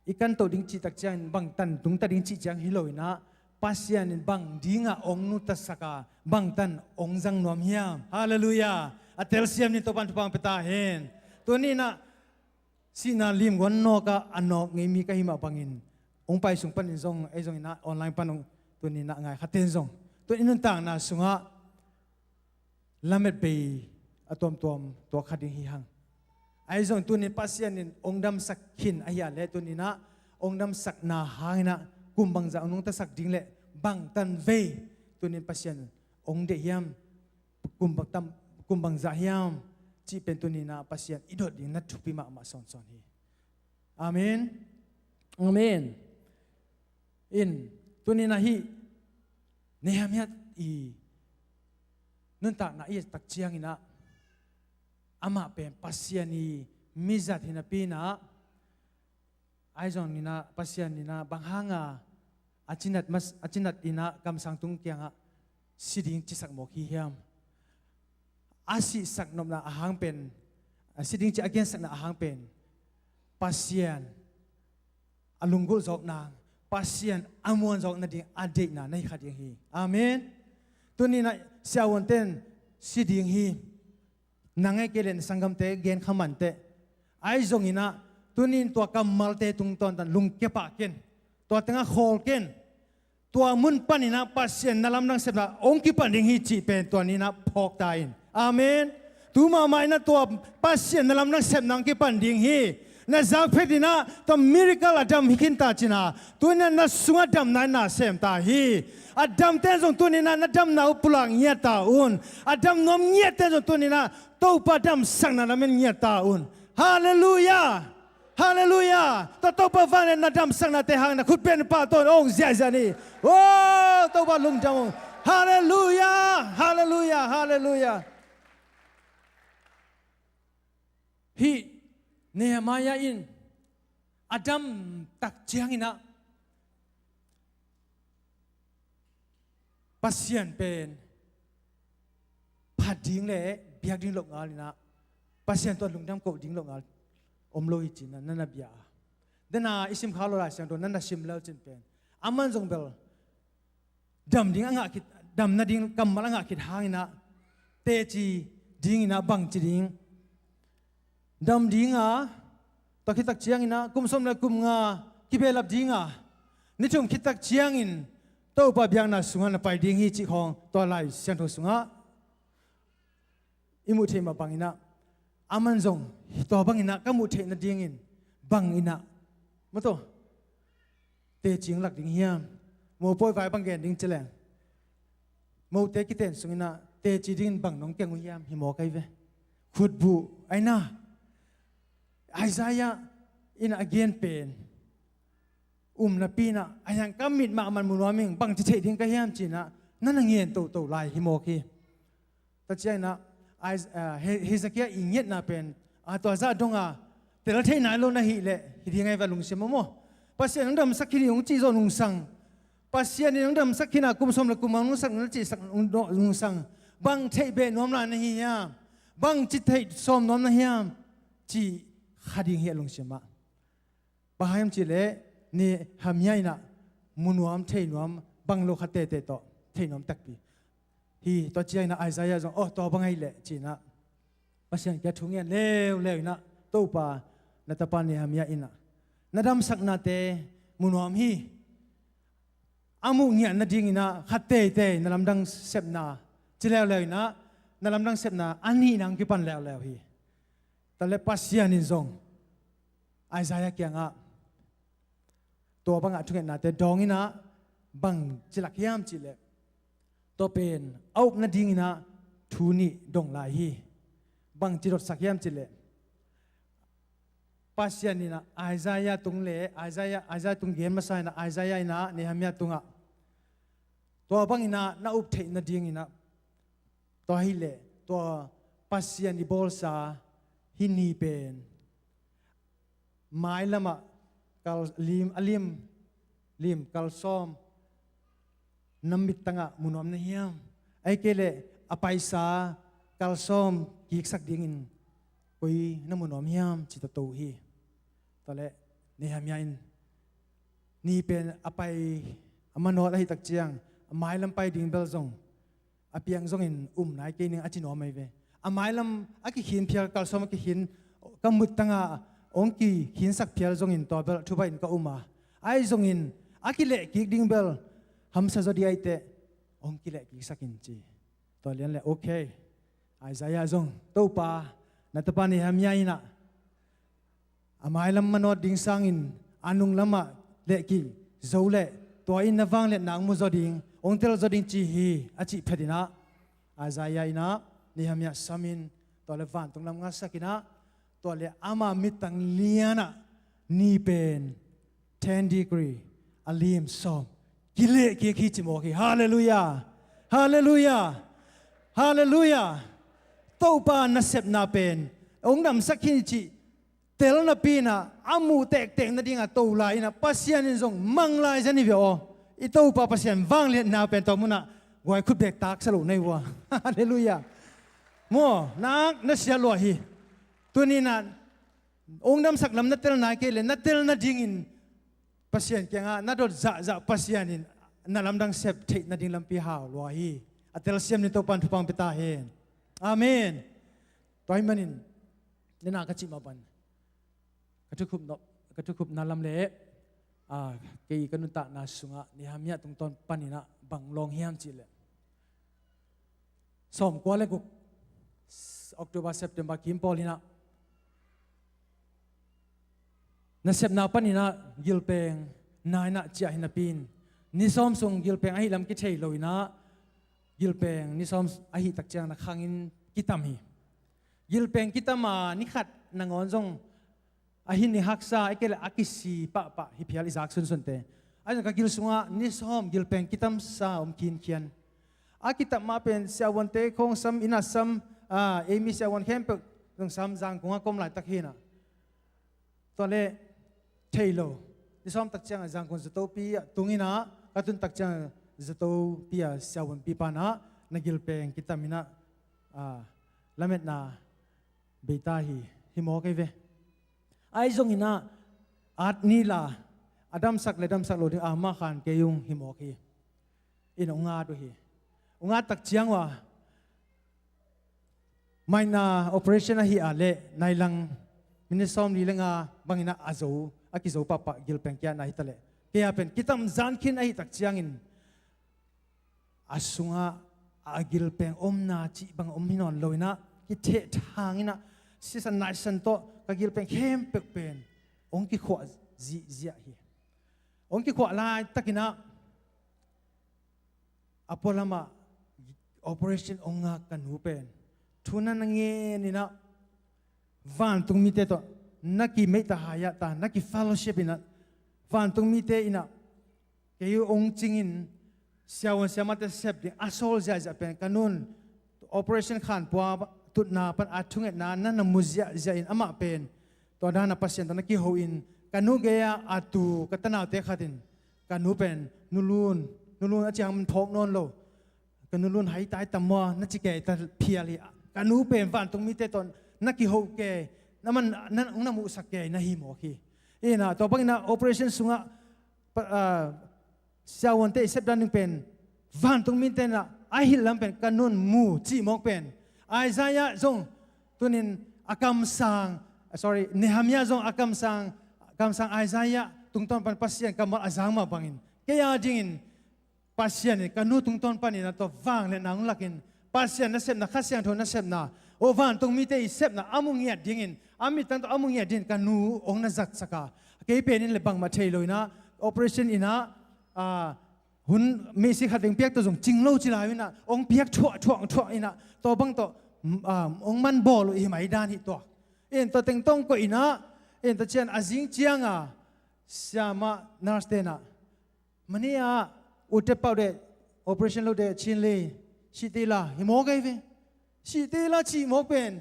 I kantoh ding cihtak ciangin bangtan tungta ding cih ciang hi lo in ah, Pasian in bang dingah hong nungtasak a, bangtan hong zang nuam hiam? Halleluiah. A telsiam ni, Topan thupha pia ta hen. Tuni in ah sihna limguan nawk a, a nawk ngei mi ka hi mah bangin, hong pai sung panin zong, ei zong in ah online pan hong tuni in ah ngai khaten zong, tuni nuntakna sungah lamet bei a tuamtuam tuak kha ding hi hang. Ahi zong tuni in Pasian in hong damsak khin ahih leh, tuni in ah hong damsakna hangin ah kum bangzah hong nungtasak ding leh bangtan vei tuni in Pasian hong deih hiam, kum bang tam, kum bangzah hiam cih pen tuni in ah Pasian i dot ding na thupi mahmah sawnsawn hi. Amen. Amen. In, tuni in ah hih Nehemiah i nuntakna i et tak ciangin ah, amah pen Pasian i mizat hi napi in ah, ahi zongin ah Pasian in ah bang hanga a cinat mas-, a cinat in ah kamsang tung kiangah si ding cisak mawk hi hiam? A sihsak nopna a hang pen, a si ding cih a gensakna a hang pen Pasian a lunggulh zawkna, Pasian a muan zawkna ding a deihna na hi kha ding hi. Amen. Tuni in ah siavuante in si ding hi. Nang ei kei leh na sanggamte gen kha manteh. Ahi zongin ah tuni in tua kammalte tungtawn tan lungkia pah ken. Tua tengah khawl ken. tua mun panin ah Pasian na lamdang sepna hong kipan ding hi cih pen tua ni-in ah phawk ta in. Amen. Tu mahmah in ah tua Pasian na lamdang sepna hong kipan ding hi. Na zak phet in ah tua miracle a dam hi khin ta cin ah, tuni-in ah na sungah damna in na sem ta hi. A damte zong tuni-in ah na damna uh pulak ngiat ta un. A dam nuam ngiatte zong tuni-in ah Topa damsakna lamen ngiat ta un. Halleluiah. Halleluiah. Tua Topa vangliatna damsaknate hangin na khut beng pahtawi in hong ziahziah ni. Oh, Topa lungdam ung. Halleluiah. Halleluiah. Halleluiah. Hih Nehemiah in a dam tak ciangin ah Pasian pen phat ding le biak ding loh ngal in ah, Pasian tawh lungdam koh ding loh ngal om lo hi ci-in ah na na bia a. Dena i sim kha lo Lai Siangtho na na sim lel cin pen, aman zong bel dam ding a ngah khit, dam nading kammal a ngah khit hangin ah teci dingin ah bangci ding dam ding a, tua khit tak ciangin ah kum sawm le kum nga kibehlap ding a, ni thum khit tak ciangin Topa biakna sungah na pai ding hi cih khawng tua Lai Siangtho sungah i muh theih mah bangin ah, aman zong tua bangin ah ka muh theih nadingin bangin ah, maw, tua teci hong lak ding hiam? Mopawi vai bang gen ding ci leng, mote kiten sungin ah teci dingin bang nong keng uh hiam? Hi mawk ahi ve. Khutbuh ahi na. Isaiah in a gen pen um napi-in ah, a hiang ka mit mahmah mu nuam ing, bangci theih ding ka hiam ci-in ah na na ngen toto lai hi mawk hi. Tua ciangin ah, Is-, ah, He-, Hezekiah i ngiatna pen, ah, tua zah dong a tel thei nai lo na hih leh hi ding ahi ve, lungsim maw. Pasian hong damsak khin hi hong cih zawh nungsang, Pasian in hong damsak khin a, kum sawm le kum nga hong damsak na cihsak nungsang, bang theih beh nuam lai na hi hiam? Bangci theih sawm nuam na hiam? Cih kha ding hi a lungsim ah. Bang hang hiam cih leh Nehemiah in ah mu nuam thei nuam bang lo kha teitei tawh thei nuam takpi hi. Tua ciangin ah Isaiah zong, oh, tua bang ahi leh ci-in ah Pasian kiang thu ngen leuleu in ah, Topa, na tapa Nehemiah in ah na damsaknate mu nuam hi. A muh ngiat nadingin ah kha teitei na lamdang sepna ci leuleu in ah, na lamdang sepna a nihna hong kipan leuleu hi. Tua leh Pasian in zong Isaiah kiangah tua bangah thungetnate dawng in ah, bangci lak hiam cih leh, tua pen a up nadingin ah thu nih dong lai hi. Bangci dotsak hiam cih leh, Pasian in ah Isaiah tung le, Isaiah, Isaiah tung gen masa in ah, Isaiah in ah Nehemiah tungah tua bangin ah na up theih nadingin ah, tua hi leh, tua Pasian i bawlsa hih ni pen mailamah kal, lim, a lim, lim, kalsawm na mittangah mu nuam na hiam? Ahih kei leh a paisa kalsawm kiksak dingin koi na mu nuam hiam, ci toto uh hi. Tua leh Nehemiah in ni pen a pai, a manawt ahih tak ciang a mailam pai ding bel zong a piang zongin um nai kei ning a ci nuam ahi ve. A mailam a kikhin phial, kalsawm a kikhin, ka mittangah hong kikhinsak phial zongin tua bel thubai in ka um a, ahi zongin a kilehkik ding bel hamsa zaw ding ahih teh hong kilehkiksak in, ci. Tua lian leh, okay, Isaiah zong, Topa, na tapa Nehemiah in ah a mailam manawt ding sangin a nunglamah lehkik zo leh tua in na vangliatna hong mu zaw ding, hong tel zaw ding ci hi, a cih phet in ah Isaiah in ah Nehemiah samin, tua leh vantung lam ngasak in ah, tua leh ama mittang lianah ni pen ten degree, a lim sawm kilehkik hi, ci mawk hi. Halleluiah. Halleluiah. Halleluiah. Topa nasepna pen hong damsak khin hi cih tel napi-in ah, a muh tektek nadingah to lai in ah, Pasian in zong mang lai zen hi ve aw. I Topa Pasian vangliatna pen tua munah guai khut bek taksa lo na hi uh a. Halleluiah. Maw, nak na sia lua hi. Tuni-in ah hong damsak lam na tel nai kei leh, na tel nadingin Pasian kiangah na dot zahzah, Pasian in na lamdang sep theih nading lampi hau lua hi. A telsiam ni Topa'n thupha hong pia ta hen. Amen. Tua ahih manin, nena ka cih mah bang, ka thukhupna, ka thukhupna lam leh a, kei ka nuntakna sungah Nehemiah tungtawn paninah bang lawng hiam cihleh, sawmkua le guk, October, September kim pawl hinah nasepna paninah gilpeng nainah ciah hinapi in, ni sawm sung gilpeng ahi lam kithei lo inah gilpeng ni sawm ahi takciang na khangin kitam hi. Gilpeng kitam a ni khat nangawn zong a hin i haksa, i kei le a kisi pahpah hi phial i zak sunsunte. A zong ka gil sungah ni sawm gilpeng kitamsa om khinkhian. A kitam mah pen siavuante khawng sam, inn ah sam, a, eimi siavuan khempeuh zong sam, Zangkong ah ka om laitak hinah. Tua le thei lo. Ni sawm takciang a Zangkong zatopi ah tung inah, ka tun takciang zatopi a siavuanpi panah na gilpeng kitam inah, a, lametna beita hi, hi mawk ei ve. Ahi zong inah at ni la, a damsak le damsak lo ding a mah khan kei ung hi mawk hi. In ung at uh hi. Ung at takciang uh a, maina operation ahi a leh nailang minute sawmli le nga bang inah a zo, a kizo pahpah gilpeng kiatna hi taleh, kei a pen kitam zan khin ahi takciangin a sungah a gilpeng omna cih bang om hi nawn lo inah, kitheh thang inah, sisan naisan tawh ka gilpeng khempeuh pen hong kikhuah zihziah hi. Hong kikhuah laitak inah a pualamah operation hong ngak ka nu pen thu na na ngen inah, vantung mite tawh na kimeita hai ah ta, na kifellowship inah, vantung mite inah kei hong cingin siavuan siamate sep ding a sawl ziahziah pen ka nun operation khanpua tutna pan a thungetna na na mu ziahziah in, amah pen tua dana Pasian tawh na kiho in, ka nu gei-ah a tu ka tanaute khat in, ka nu pen Nu Lun, Nu Lun a ciang man phawk nawn lo. Ka Nu Lun hai tai tam maw na ci kei ta phial hi. Ka nu pen vantung mite tawh na kiho kei, na man na, na muhsak kei na hi mawk hi. Inah tua bang inah operation sungah pa, a, siavuante i sep dan ding pen vantung mite inah a hilh lam pen ka nun mu cih mawk pen, Isaiah zong tunin a kamsang, sorry, Nehemiah zong a kamsang, kamsang Isaiah tungtawn pan Pasian kammal a zang mah bangin, kei a dingin Pasian in ka nu tungtawn panin a tua vangliatna hong lakin, Pasian nasepna, Kha Siangtho nasepna, aw vantung mite i sepna a mu ngiat dingin, a mittang tawh a mu ngiat dingin ka nu hong na zatsak a, kei pen in le bangmah thei lo inah, operation inah, a, hun meisi khat veng piak tawh zong cing lo ci lai inah, hong piak thuah thuah thuah inah, tua bang tawh, a, hong man bawl uh hi mai dan hi tua. In tua teng tawh hong koih inah, in tua ciang a zing cianga siamah nurse tenah, mani ah, ute pau de, operation lo de, chin le, sih te la, hi mawk ei ve. Sih te la cih mawk pen,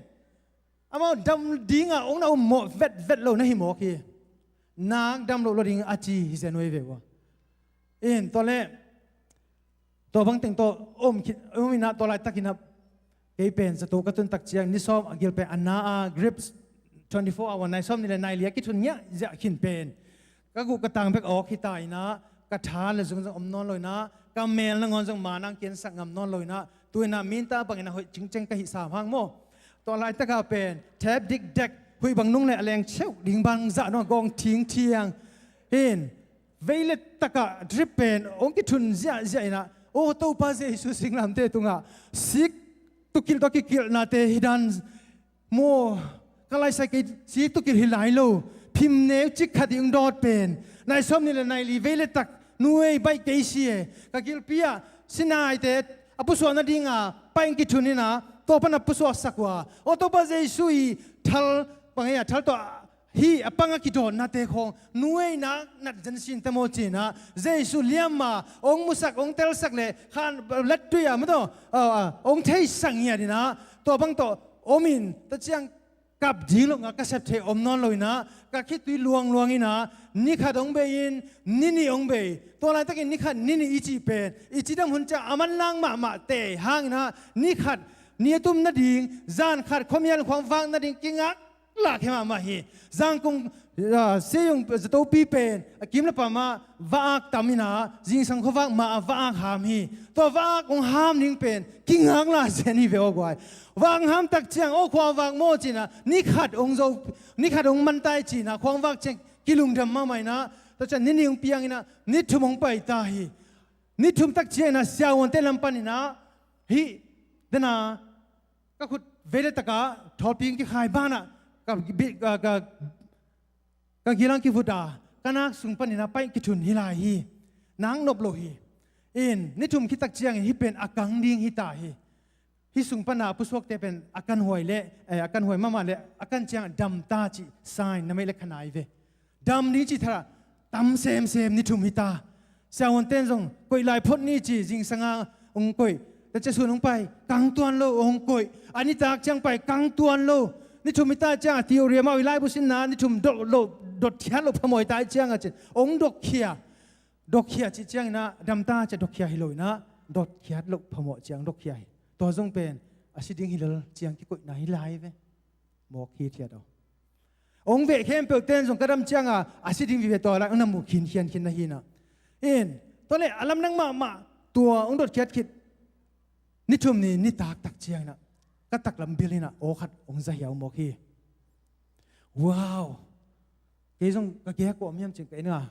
amau dam dingah hong na um mawh vetvet lo na hi mawk hi. Nak dam loh lo ding a ci hi zen uh ei ve ua. In tua le, tua bang teng tawh om khit, om inah tua laitak inah, kei pen zato ka tun takciang ni sawm a gilpeng a na a grips twenty-four hour, nai sawm ni le nai li a kithun ngiah ziah khin pen ka guh ka tang bek awk hi ta inah, ka tha le zung zong om nawn lo inah, ka mel nangawn zong ma nang kiansak ngam nawn lo inah, tu inah minta bang inah hoih cingceng ka hih sam hang maw. Tua laitakah pen thep dikdek, huih bang nung le a leng cheuh ding bang zah nung a gawng thingthiang in, veilet takah drip pen hong kithun ziahziah inah, aw Topa Jesu singlamte tungah sik tukilh tawh kikilhnate hi dan maw, ka laisai kei, sik tukilh hi lai lo, phim neu cik khat i hong dawt pen, nai sawm ni le nai li veilet tak, nu ei, baih kei si e, ka gilpi ah sinaite a pusuah nadinga paih hong kithun inah, tua pan a pusuahsak uh a, aw Topa Jesu i thal, bang ei a thal tawh hih a pang a kidawnate khawng, nu ei, nak nat zen sin ta maw ci inah, Jesu liamma hong musak, hong telsak le khan lattui ah maw tawh, a, a, hong theisak ngiat inah, tua bang tawh om in, tua ciang kap ding lo nga ka sep thei om nawn lo inah, ka khitui luangluang inah, ni khat hong bei in, ni nih hong bei. Tua laitakin ni khat ni nih i cih pen i cidam hun ciang a manlang mahmah tei hang inah, ni khat ni a tum nading, zan khat khuamial khuang vak nading kingak lak hi mahmah hi. Zangkong, a, Seiung zatopi pen a kim le pam ah va-ak tam inah, zingsang khuavak mah ah va-ak ham hi. Tua va-ak hong ham ding pen kingak lai zen hi ve aw guai. Va-ak hong ham takciang, aw khuavak maw ci inah, ni khat hong zo, ni khat hong man tai ci inah, khuavak ciang kilungdam mahmah inah, Tua ciang ni nih hong piang inah ni thum hong pai ta hi. Ni thum tak ciang inah siavuante lam pan inah hih dena ka khut vei le takah thawlpi hong kikhai banah ka bi-, ka, ka, ka gilang kivut a ka nak sung pan inah paih kithun hi lai hi. Nak nop lo hi. In ni thum khit tak ciangin hih pen a kang ding hi ta hi. Hih sung pana a pusuakte pen a kanhuai le, eh, a kanhuai mahmah le a kan ciang dam ta cih sign na meih le kha nai ve. Dam ding cih tharah tam semsem ni thum hi ta. Siavuanten zong koih lai phot ni ci, zingsanga hong koih. Tua ciang sun hong pai kang tuan lo hong koih. A nitak ciang pai kang tuan lo. Ni thum hi ta ciang a theory amau i laibu sinna ni thum dot, lo, dotkhiat lo phamawh hi ta ciang a cin hong dokkhia. Dokkhia cih ciang inah dam ta ciah dokkhia hi lo inah dotkhiat loh phamawh ciang dokkhia hi. Tua zong pen a si ding hi lel ciang kikoihna hi lai ve. Mawk hithiat aw. Hong veh khempeuhten zong ka dam cianga a si ding vive tua lai hong na mu khinkhian khin na hi inah. In tua le a lamdang mahmah tua hong dotkhiat khit ni thum ni nitak tak ciang inah ka taklam bil inah aw khat hong za hiau mawk hi. Wow. Kei zong ka gei a kua om hiam cin ka inn a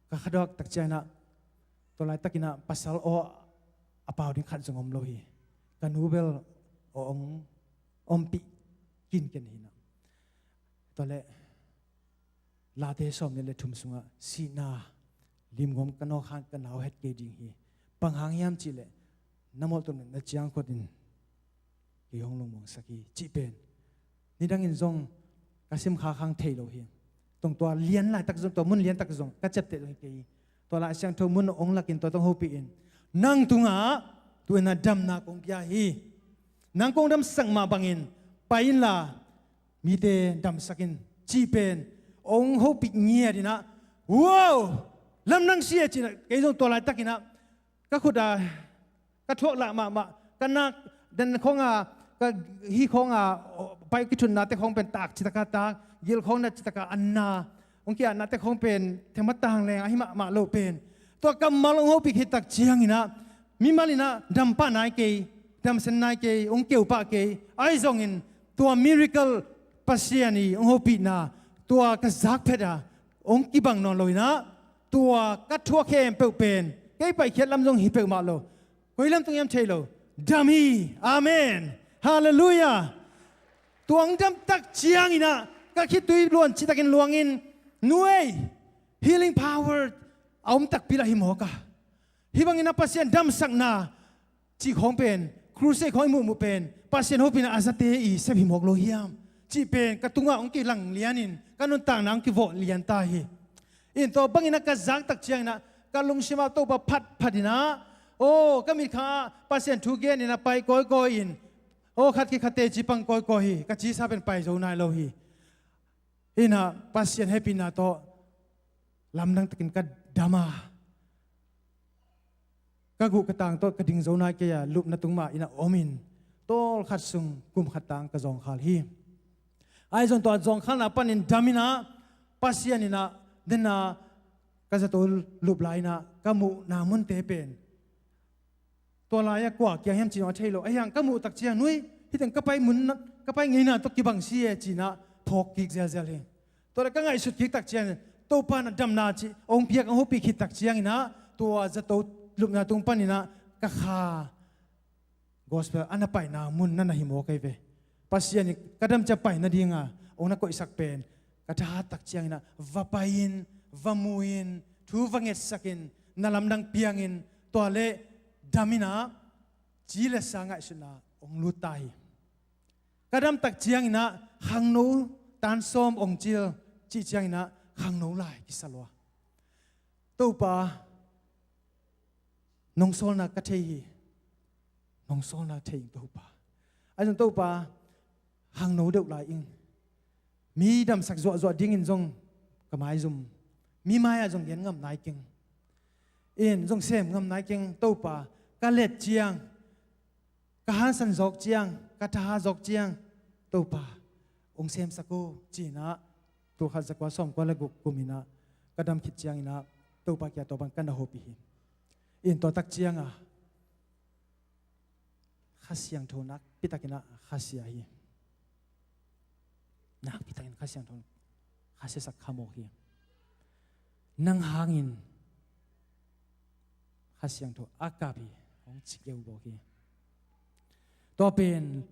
ka khaduak tak ciang inah tua laitak inah pasal aw a pau ding khat zong om lo hi. Ka nu bel aw hong ompih kinken hi inah. Tua le Late sawm nih le thum sungah sihna limgawm ka nawk hang ka nau het kei ding hi. Bang hang hiam cihleh na mawltum na ciangkhuat in kei hong lungmuangsak hi cih pen nidangin zong ka simkhak hang thei lo hi. Tong tua lian laitak zong, tua mun liantak zong ka ciapteh zong hi kei hi. Tua Lai Siangtho mun hong lakin tua tong hopih in nang tungah tu-in a damna kong pia hi. Nang kong damsak mah bangin pai inla mite damsak in cih pen hong hopih ngiat inah. Wow! Lamdang sia cinah kei zong tua laitak inah ka khut a ka thuak lah mahmah ka nak den khawng a ka hi khawng a pai kithunnate khawng pen tak citaka tak gil khawng na citaka anna hong kiatnate khawng pen thengmatang leng ahi mahmah lo pen tua kammal hong hopih khit tak ciang inah mimal inah dam pah nai kei, damsen nai kei, hong keu pah kei. Ahi zongin tua miracle Pasian i hong hopihna tua ka zak phet a hong kibang nawn lo inah tua ka thuak khempeuh pen kei paikhiat lam zong hi peuhmah lo. Koi lam tung hiam thei lo. Dam hi. Amen. Halleluiah. Tua hong dam tak ciang inah ka khitui luan citakin luangin nu ei, healing power a om takpi lah hi mawk a. Hih bangin a Pasian damsakna cih khawng pen crusade khawng i muhmuh pen Pasian hopihna a zate i sep hi mawk lo hiam cih pen ka tungah hong kilang lianin ka nuntakna hong kivawh lian ta hi. In tua bangin a ka zak tak ciang inah ka lungsim ah Topa phatphat inah aw ka mitkhang ah Pasian thu gen inah pai kawikawi in aw khat khi khat teci pang kawikawi hi ka cisa pen pai zo nai lo hi. Inah Pasian hehpihna tawh lamdang takin ka dam a ka guh ka tang tawh ka ding zo nai kei a lupna tung mah inah om in tawlkhat sung kum khat tang ka zawngkhal hi. Ahi zong tua zawngkhalna panin dam inah Pasian inah dena ka zato lup lai inah ka muhna munte pen tua lai-ah kua kiang hiam cih zong a thei lo. Ahi hang ka muh tak ciang nui hih teng ka pai mun ka pai ngeina tawh kibang si e cinah phawk kik zelzel hi. Tua le ka ngaihsut kik tak ciang Topa na damna cih hong piak hong hopih khit tak ciang inah tua zato lupna tung pan inah ka kha gospel a na paina mun na na hi mawk ahi ve. Pasian in ka dam ciang pai nadinga hong na koihsak pen ka thahat tak ciang inah va pai in va mu in thu va ngetsak in na lamdang piang in tua le dam inah ci le sa ngaihsutna hong lut ta hi. Ka dam tak ciang inah khangno tan sawm hong cil cih ciang inah khangno lai kisa lua. Topa nong sawlna ka thei hi. Nong sawlna thei ing Topa. Ahi zong Topa khangno deuh lai ing. Mi damsak zuahzuah dingin zong ka maizum mi mai-ah zong gen ngam nai keng. In zong sem ngam nai keng Topa ka let ciang ka hansan zawk ciang ka thaha zawk ciang Topa hong semsak o cinah tul khat zakua sawmkua le guk kum inah ka dam khit ciang inah Topa kia tua bang ka na hopih hi. In tua tak cianga Kha Siangtho nakpi takinah khasia hi. Nakpi takin Kha Siangtho khasiasak kha mawk hi. Nang hangin Kha Siangtho a kap hi, hong ci keu bawk hi. Tua pen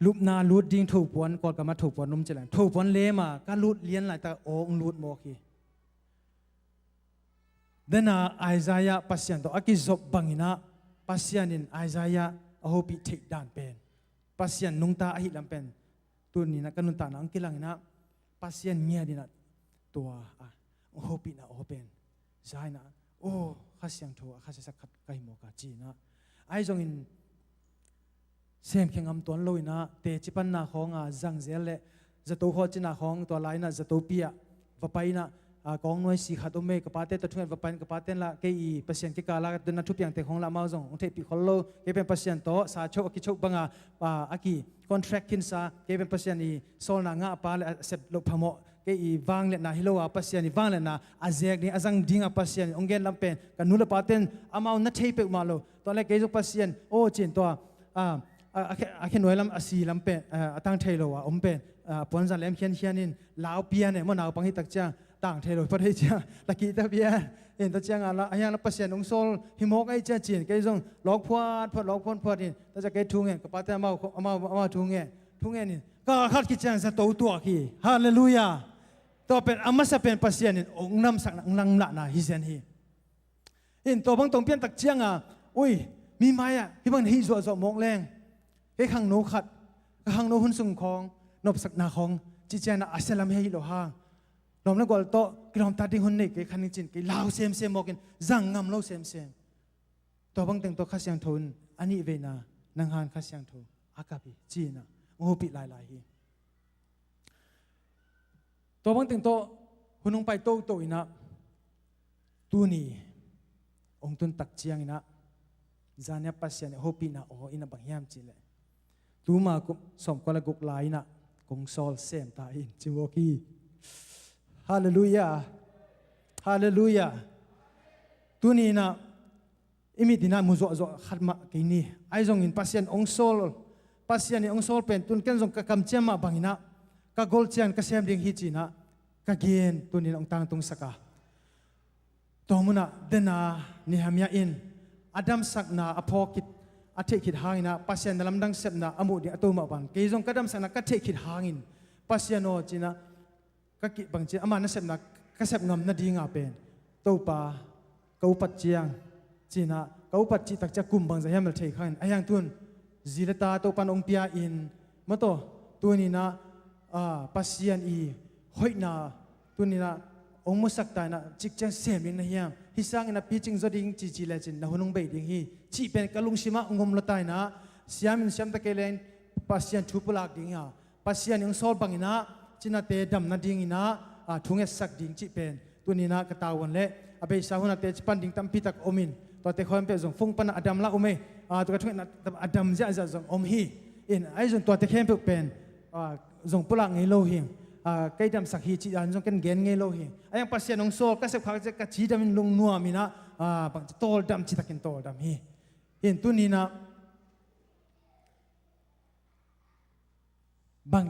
lupna lut ding thopuan, Kawlgam ah thopuan um ci lai, thopuan lem a ka lut lian laitak a hong lut mawk hi. Dena Isaiah Pasian tawh a kizop bangin ah Pasian in Isaiah a hopih theih dan pen, Pasian nungta ahi lam pen tuni-in ah ka nuntakna hong kilangin ah Pasian ngiat in ah tua a hopihna aw pen za in ah, aw, Kha Siangtho a kha siasak khat ka hi mawk a ci-in ah, ahi zongin semkhia ngam tuan lo in ah teci panna khawng a zang zel le zato khawng cina khawng, tua lai in ah zatopi ah va pai in ah, a, kawng nuai si khat om ei, ka pate tawh thunget va pai in, ka pate in lah kei i Pasian kikal a na thupiangte khawng lah amau zong hong theihpih khol lo. Kei pen Pasian tawh sa choh a kichoh bang a, a, a ki contract khinsa, kei pen Pasian i sawlna ngah a pa le a sep loh phamawh, kei i vangliatna hi lo a, Pasian i vangliatna a zek ding, a zang ding a Pasian in hong gen lam pen ka nu le pate in amau na thei peuhmah lo. Tua le kei zong Pasian aw ci-in tua, a, a, a khe, a khe nuai lam, a si lam pen, a, a tang thei lo a om pen, a, puanza lem khiankhian in lau pian e maw, naupang hi tak ciang tang thei lo phot hi ciang, la kihta pian in, tua ciang a la, a hiang la Pasian hong sawl hi mawk ahi ciang ci-in kei zong lawk phuat phuat, lawk phuat phuat in, tua ciang kei thu ngen, ka pate amau, amau, amau thu ngen, thu ngen in, kal khat khit ciang zato tuak hi. Halleluiah. Tua pen a masa pen Pasian in hong namsakna, hong lamlahna hi zen hi. In tua bang tawh hong pian tak ciang a, ui, mi mai-ah hih bang na hih zuahzuah mawk leng, kei khangno khat, ka khangno hun sung khawng nopsakna khawng cih ciang a, a sia lam hi lo hang, lawm le gual tawh kilawmta ding hun nei kei kha ning ci-in kei lau semsem mawk in, zang ngam lo semsem. Tua bang teng tawh Kha Siangtho in a nih veina nang hangin Kha Siangtho a kap hi ci-in ah hong hopih lailai hi. Tua bang teng tawh hun hong pai toto in ah, tuni hong tun tak ciangin ah, zan-a Pasian i hopihna aw in ah bang hiam cih leh, tuma kum sawmkua le guk lai in ah kong sawl sem ta in ci mawk hi. Halleluiah. Halleluiah. Tuni in ah i mit in ah mu zuahzuah khat mah kei ni. Ahi zongin Pasian hong sawl, Pasian in hong sawl pen tun ken zong ka kamciam mah bangin ah ka gol ciang ka sem ding hi ci-in ah ka gen, tuni in ah hong tangtungsak a. Tua munah dena Nehemiah in a damsakna a phawk khit, a theih khit hangin ah Pasian na lamdang sepna a muh ding a to mah bang, kei zong ka damsakna ka theih khit hangin Pasian aw ci-in ah ka kih bang ci-in ama nasepna ka sep ngam nadinga pen Topa ka upat ciang ci-in ah, ka upat cih tak ciang kum bangzah hiam le thei kha in, a hiang tun zi le ta Topa in hong pia in, maw taw, tuni in ah, a, Pasian i hoihna tuni in ah hong musak ta in ah, cik ciang sem ding na hiam, hih sangin a picing zaw ding cici lecin na hun hong bei ding hi cih pen ka lungsimah hong om lua ta in ah, siam in siam ta kei leng Pasian thu pulak ding hi a, Pasian in hong sawl bangin ah cinate dam nadingin ah, a, thu ngetsak ding cih pen tuni in ah ka tavuan le a beisa hun ah teci pan ding tampi tak om in, tuate khawng peuh zong phone pan ah a dam lah om ei, a, tua ka thungetna a dam ziahziah zong om hi. In, ahi zong tuate khempeuh pen, a, zong pulak ngei lo hi. A, kei damsak hi cih dan zong ken gen ngei lo hi. A hiang Pasian hong sawl ka sep khak ciang ka cidam in lungnuam in ah, a, bang ci tawldam, citakin tawldam hi. In, tuni in ah bang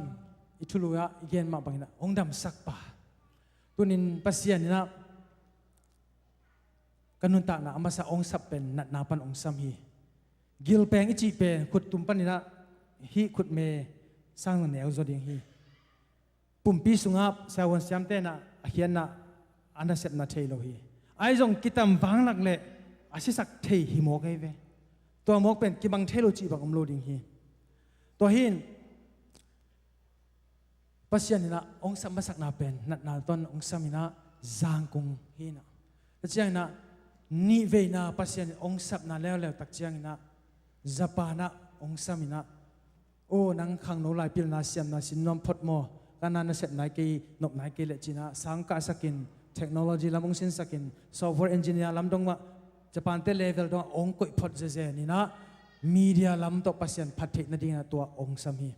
i thulu ah i gen mah bangin ah hong damsak pa. Tuni in Pasian in ah ka nuntakna a masa hong sap pen natna pan hong sam hi. Gilpeng i cih pen khut tum panin ah hih khutme sang neu zaw ding hi. Pumpi sungah siavuan siamte in ah a khiatna a nasepna thei lo hi. Ahi zong kitam vanglak leh a sisak thei hi mawk ei ve. Tua mawk pen kibang thei lo cih bang om lo ding hi. Tua hi in Pasian in ah hong sap masakna pen natna tawh hong sam in ah, zangkung hi in ah. Tua ciangin ah nihveina Pasian in hong sapna leuleu tak ciangin ah Japan ah hong sam in ah, aw, nang khangno lai pilna siamna sin nuam phot maw, ka na nasep nai kei, nop nai kei leh ci-in ah sang kahsakin technology lam hong sinsakin software engineer lam dong mah, Japan-te level dongah hong koih phot zenzen in ah media lam tawh Pasian phat theih nadingin ah tua hong sam hi.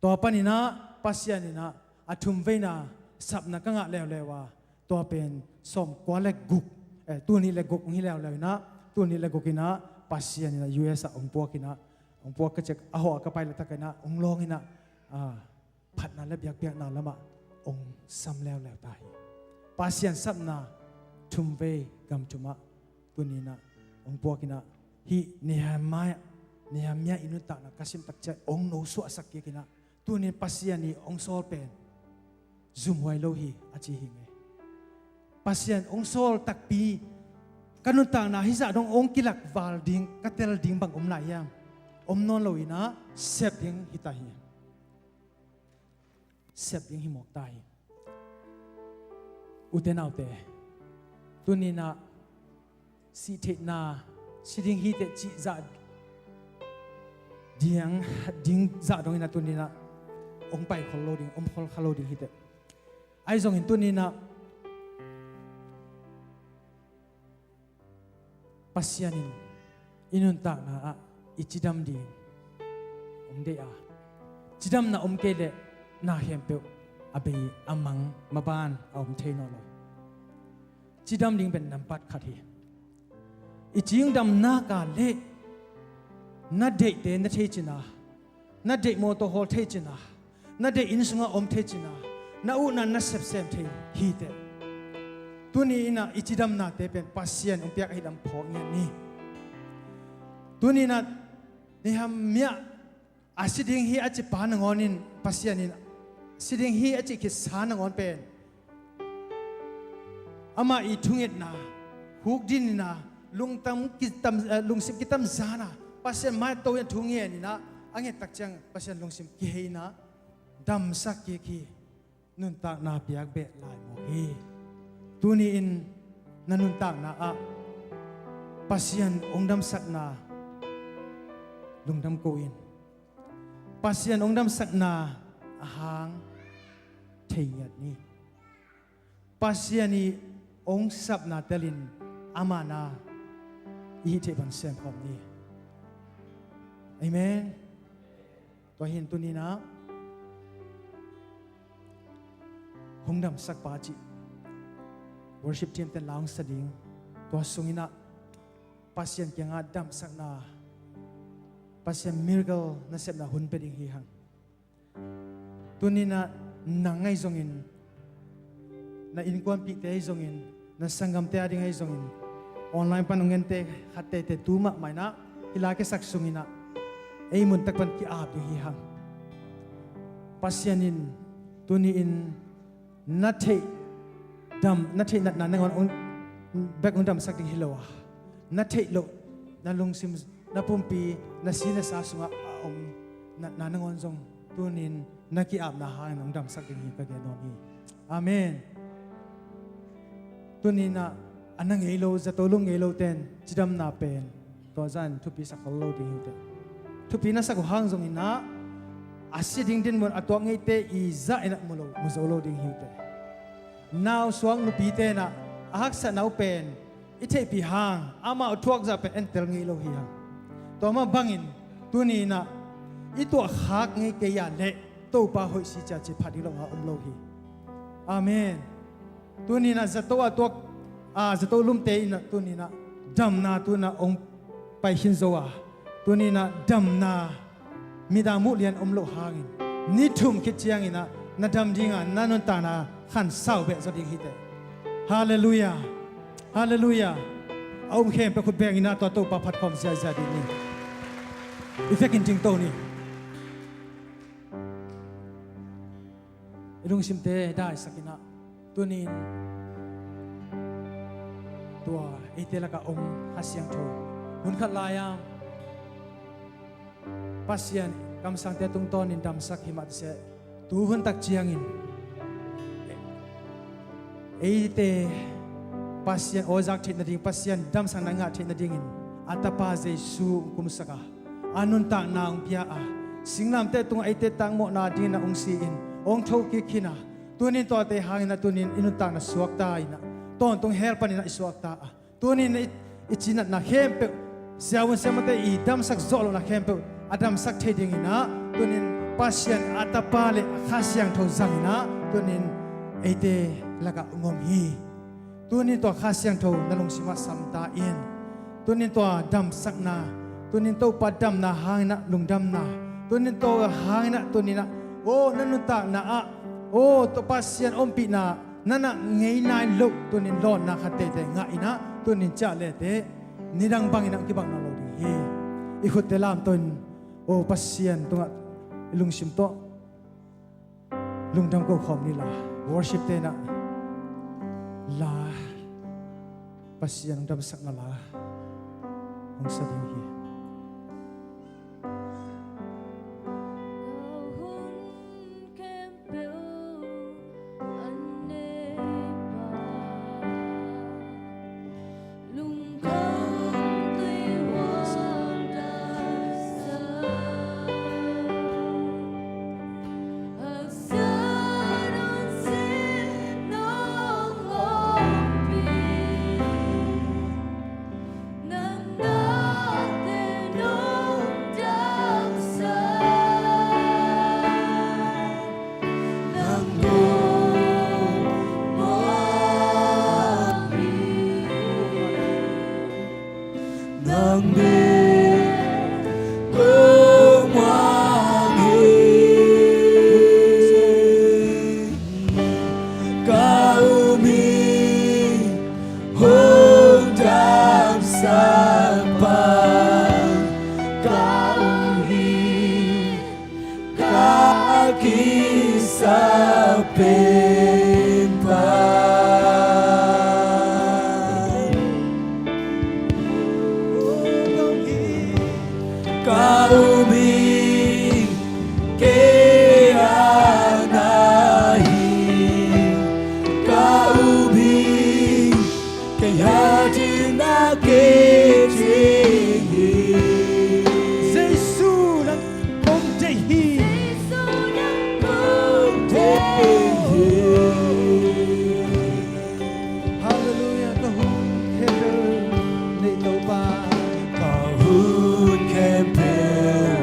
Tua panin ah Pasian in ah a thumveina sapna ka ngah leuleu a, tua pen sawmkua le guk, eh, tul nih le guk hong hi leuleu in ah, tul nih le guk in ah Pasian in ah U S ah hong puak in ah, hong puak ka ciang a hawh a ka pai laitak in ah hong lawng in ah, ah, phatna le biakpiakna lamah hong sam leuleu ta hi. Pasian sapna thumvei gam thumah tuni-in ah hong puak in ah, hih Nehemiah, Nehemiah i nuntakna ka simtak ciang hong nosuahsak kik in ah, tuni-in Pasian i hong sawl pen zumhuai lo hi a ci hi ngei. Pasian hong sawl takpi ka nuntakna hizah dong hong kilakval ding, ka tel ding bang om lai hiam? Om nawn lo in ah sep ding hi ta hi. Sep ding hi mawk ta hi. Ute naute, tuni-in ah sih theihna, si ding hi teh cih zah diang, ding zah dong in ah tuni-in ah hong pai khol lo ding, om khol kha lo ding hi teh. Ahi zongin tuni-in ah Pasian in i nuntakna ah i cidam ding hong deih a, cidamna om kei leh na khempeuh a bei a mang maban a om thei nawn lo. Cidam ding pen nambat khat hi. I cidamna ka leh na deihte na thei cin a, na deih mawtaw hawl thei cin a, na deih inn sungah om thei cin a, na utna na sepsem thei hi teh. Tuni-in ah i cidamnate pen Pasian hong piak ahih lam phawk ngiat ni. Tuni-in ah Nehemiah a si ding hi a ci pa nangawn in Pasian in si ding hi a cih khitsa nangawn pen amah i thungetna hukdin in ah lungtam kitam, eh, lungsim kitamzan a Pasian mai to in thu ngen in ah a nget tak ciang Pasian lungsim kihei in ah damsak kik hi. Nuntakna piak beh lai mawk hi. Tuni-in na nuntakna ah Pasian hong damsakna lungdam ko in. Pasian hong damsakna a hang thei ngiat ni. Pasian i hong sapna telin ama na i hih theih bang sem khawm ni. Amen. Tua hi in tuni-in ah hong damsak pa cih worship team ten la hong sa ding. Tua sungin ah Pasian kiangah damsakna, Pasian miracle nasepna hun pia ding hi hang. Tuni-in ah nang ahi zongin, na innkuanpihte ahi zongin, na sanggamte ading ahi zongin, online pan hong gente khat teitei tu mahmah in ah hih la kisak sungin ah ei mun tak pan ki-ap ding hi hang. Pasian in tuni-in na theih dam, na theih natna nangawn hong, bek hong damsak ding hi lo a, na theih loh, na lungsim, na pumpi, na si na sa sungah a om natna nangawn zong tuni-in na ki-apna hangin hong damsak ding hi ka gen nuam hi. Amen. Tuni-in ah a na ngei lo, zato lum ngei lo ten cidamna pen tua zah in thupi sak khol lo ding hi teh. Thupi na sak uh hang zongin ah a si ding dinmun a tuak ngeite i zah in ah mu lo, mu zo lo ding hi teh. Nausuak nupite in ah a haksatna uh pen i theihpih hang amau thuak zah pen entel ngei lo hi hang. Tua mah bangin tuni-in ah i tuahkhak ngei kei a leh Topa hoih si cia ci phat ding lo a om lo hi. Amen. Tuni-in ah zato a tuak, a zato lumte in ah tuni-in ah damna tuni-in ah hong pai khin zo a, tuni-in ah damna midang muh lian om loh hangin ni thum khit ciangin ah na dam ding a, na nuntakna khansau beh zaw ding hi teh. Halleluiah. Halleluiah. A um khempeuh khut beng in ah tua Topa phat khawm ziahziah ding ni. I vekin dingto ni. I lungsimte daisak in ah tuni-in tua eite lakah om Kha Siangtho, hun khat lai-a Pasian kamsangte tungtawnin damsak hi mah seh, tuhun tak ciangin eite Pasian awizak theih nading, Pasian damsakna ngah theih nadingin a Tapa Jesu kumsak a, a nuntakna hong pia a, singlamteh tungah eite tangmawhna dingin a hong si-in hong thokik khin a, tuni-in tuate hangin ah tuni-in i nuntakna suakta in ah, tawntung hell panin ah i suakta a, tuni-in i, i cinatna khempeuh, siavuan siamahte i damsak zawh lohna khempeuh a damsak thei dingin ah, tuni-in Pasian a Tapa le a Kha Siangtho zangin ah, tuni-in eite lakah hong om hi. Tuni-in tua Kha Siangtho na lungsimah samta in. Tuni-in tua damsakna, tuni-in Topa damna hangin ah lungdamna, tuni-in tua hangin ah, tuni-in ah, aw, na nuntakna ah, aw, tua Pasian ompihna Nana ngei nai loh tunin lawnna khat teitei ngah inah tunin ciah lehte nidang bangin ang kibang nawn lo ding hi. I khutte lamto in, o Pasian tungah i lungsim tawh lungdam ko khawm ni la, worship tenah la, Pasian lungdamsakna la hong sa ding hi. Ka um hi, hong damsak pa. Ka um hi, ka kisap pen pa. Ka um hi, kei a na hi. Ka um hi, kei a ding na kei ding hi. Jesu nang kong deih hi. Jesu nang kong deih hi. Halleluiah. Ka hun khempeuh nei Topa. Ka hun khempeuh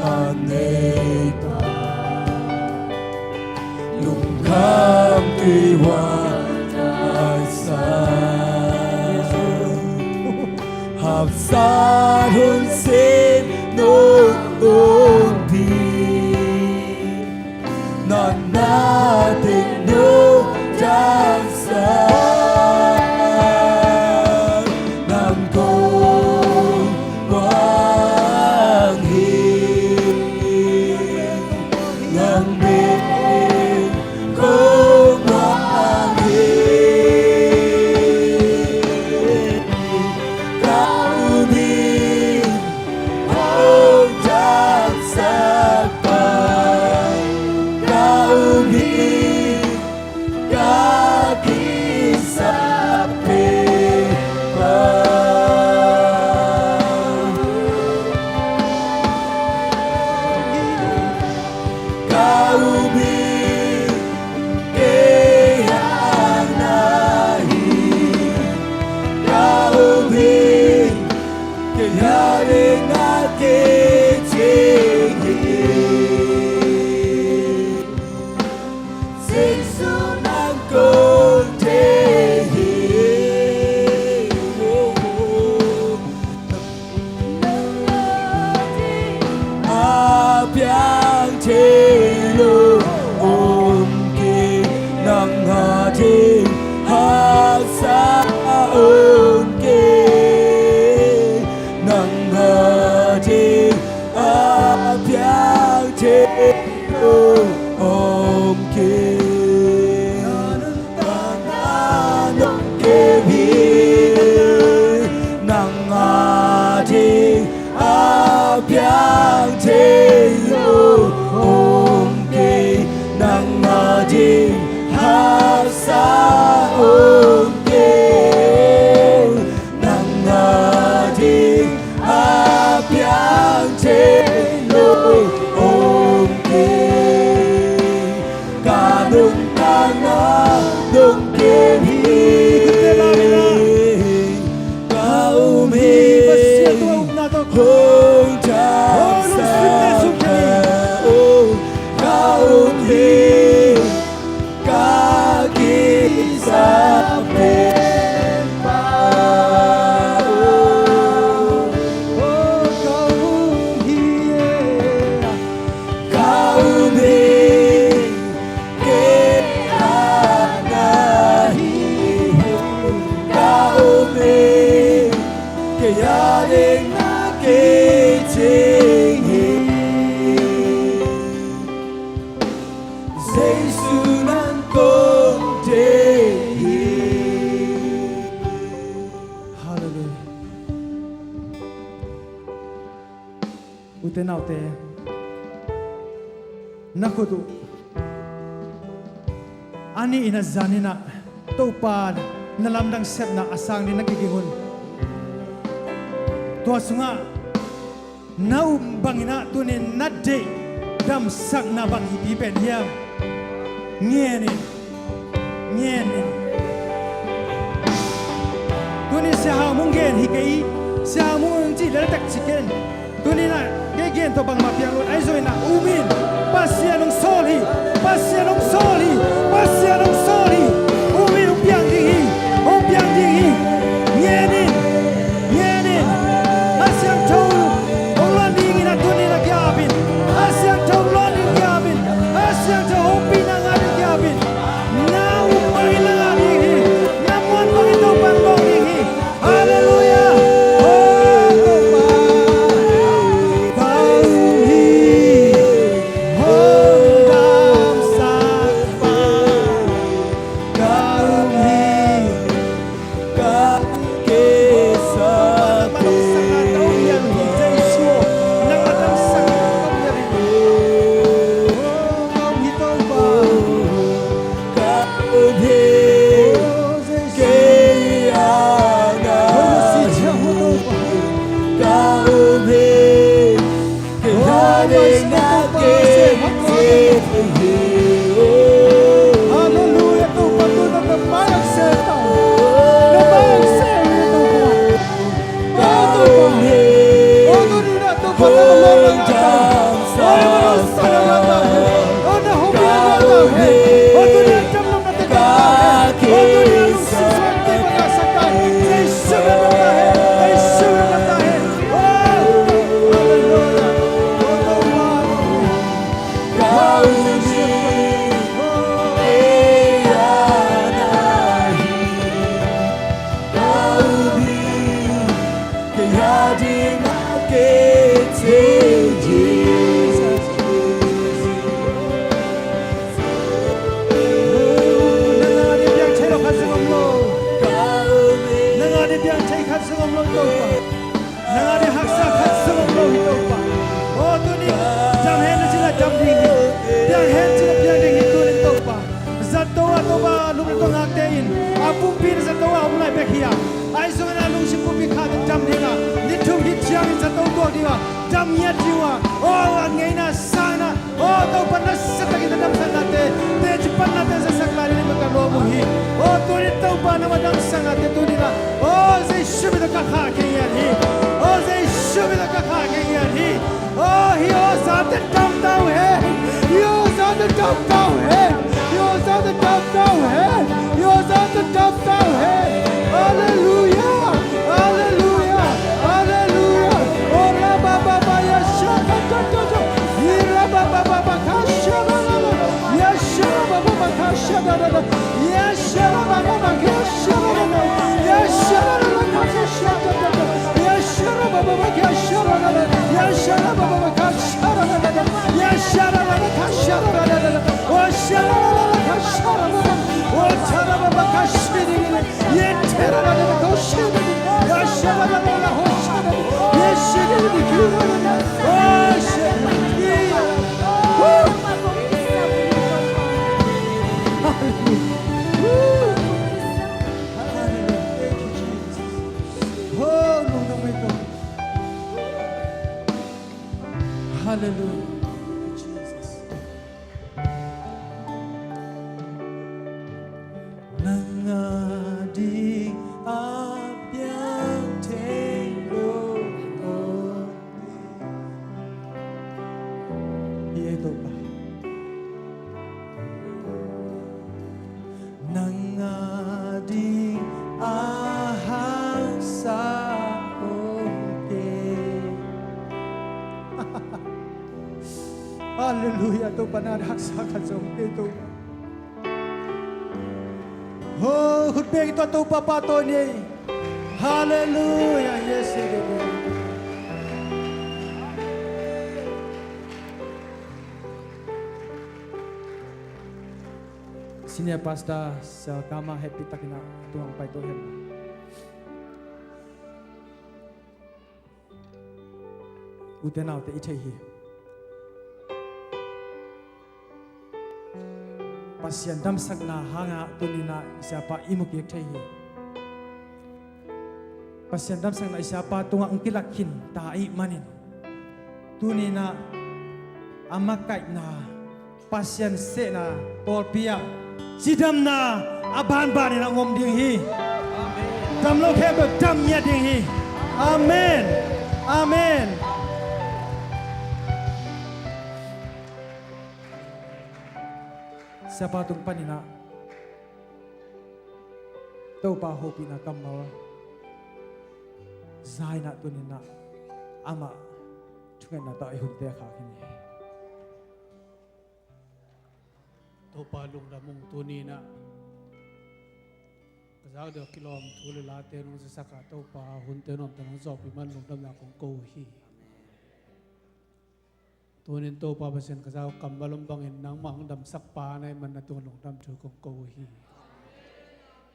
a nei Pa. Lungkham tui huan a sa. Hapsat hun sin nong ong pi. Nang na teng nong damsak. Nang kong muang hi. Nang bek kong muang hi. Ka um hi, hong damsak pa. Ka um hi, ka kisap pen pa. Ka um hi, kei a na hi. Ka um hi, kei a ding na kei ding hi. Jesu nang kong deih hi. A piang thei lo om kei, nang a ding haksa om kei, nang a ding a piang thei lo om kei. Nang a ding a piang thei lo om kei, nang a ding haksa om kei, nang a ding a piang thei lo om kei. Ka nuntakna nong kem hi. Ka um hi, hong damsak pa. Ka um hi, ka kisap pen pa. Ka um hi, kei a na Te naute, na khut uh a nih in a zan in ah Topa na lamdang sepna a sang ding na kiging un. Tua sungah na um bangin ah tunin na deih damsakna bang hipi pen hiam? Ngen in, ngen in. Tunin Sia Hau Mung gen hi kei, Sia Hau Mung cih leltak ci ken. Tunin ah kei gen tawh bangmah piang lo in, ahi zongin ah um in. Pasian hong sawl hi, Pasian hong sawl hi, Pasian hong sawl hi. Um in, hong piang ding hi, hong piang ding hi. Ngen in, ngen in. Kha Siangtho hong luan ding in ah tunin ah ki-ap in. Kha Siangtho hong luan ding ki-ap in. Kha Siangtho hong pina ngah ding ki-ap in. Na um bangin na ngah ding hi. Na muan bangin Topa'n muang ding hi. Halleluiah. Oh, Topa. Ka um hi, hong damsak pa. Ka um hi, ka kisap hi. Jesu, nang a damsak hi, ka um hi, Topa. Ka um hi, kei a na hi. Ka um hi, kei a ding na kei ci hi. Halleluiah, Topa, tu na na mai ang seta. Na mai ang seta, Topa. Kei a ding na kei ci hi, Jesus. Nang a ding piang thei lo khat zong om lo. Nang a ding piang thei khat zong om lo, Topa. Nang a ding haksa khat zong om lo hi, Topa. Aw, tuni dam hen na cih leh dam ding hi. Piang hen cih leh piang ding hi, tuni, Topa. Zato ah, Topa, lum le tuang ngakte in a pumpi in zato ah om lai bek hi a, ahi zongin a lungsim pumpi khate dam ding a, ni thum khit ciangin zato tuak ding a, dam ngiat ding uh a, aw, a ngeina sangin a, aw, Topa, nasia takin na damsaknate teci panna teng zatsak lai ding in ka lawm uh hi. Aw, tuni Topa, nangmah damsaknate tuni in a, aw, Jesu min tawh ka khahkhia ngiat hi. Aw, Jesu min tawh ka khahkhia ngiat hi. Aw, hih awzate dam ta uh hen. Hih awzate dam ta uh hen. Hih awzate dam ta uh hen. Hih awzate dam ta uh hen. Halleluiah. Halleluiah. Halleluiah. Oh, rabababa, yasha, ta, ta, ta, ta. Ih, rabababa, kasha, ra, ra, ra. Yasha, rabababa, kasha, ra, ra, ra. Yasha, rabababa, kasha, ra, ra, ra. Yasha, ra, ra, ra, kasha, ra, ra, ra. Hallelujah. Thank you, Jesus. Oh, Lord, I'm grateful. Hallelujah. Jesus. Nang a ding a piang thei lo. Hi ei Topa. Nang a ding a haksa om kei. Halleluiah, Topa na a ding haksa khat zong om kei Topa. Ho, khut beng i tuat Topa pahtawi ni ei. Halleluiah, yes, yes, yes. Senior Pastor Sia Kama, happy takin a tung hong pai to hen. Ute naute i thei hi. Pasian damsakna hangah tuninah i siapa i mukik thei hi. Pasian damsakna i siapa tungah hong kilak khin ta ahih manin tuninah a makaihna Pasian sehna pawlpi ah cidamna a banbanin a hong om ding hi. Dam lo khempeuh dam ngiat ding hi. Amen. Amen. Siapa tung paninah Topa hopihna kammal zainah tuninah amah thungetna tawh i hunte khak hi ni. Topa lungdam ung tuninah ka zak deuh kilawm thu le late nong ziasak a Topa hunte nuamte nong zawpi man lungdamna kong ko uh hi. Tunin Topa Pasian ka zak kammal om bangin nangmah hong damsak pa na hih man na tung lungdam thu kong ko uh hi.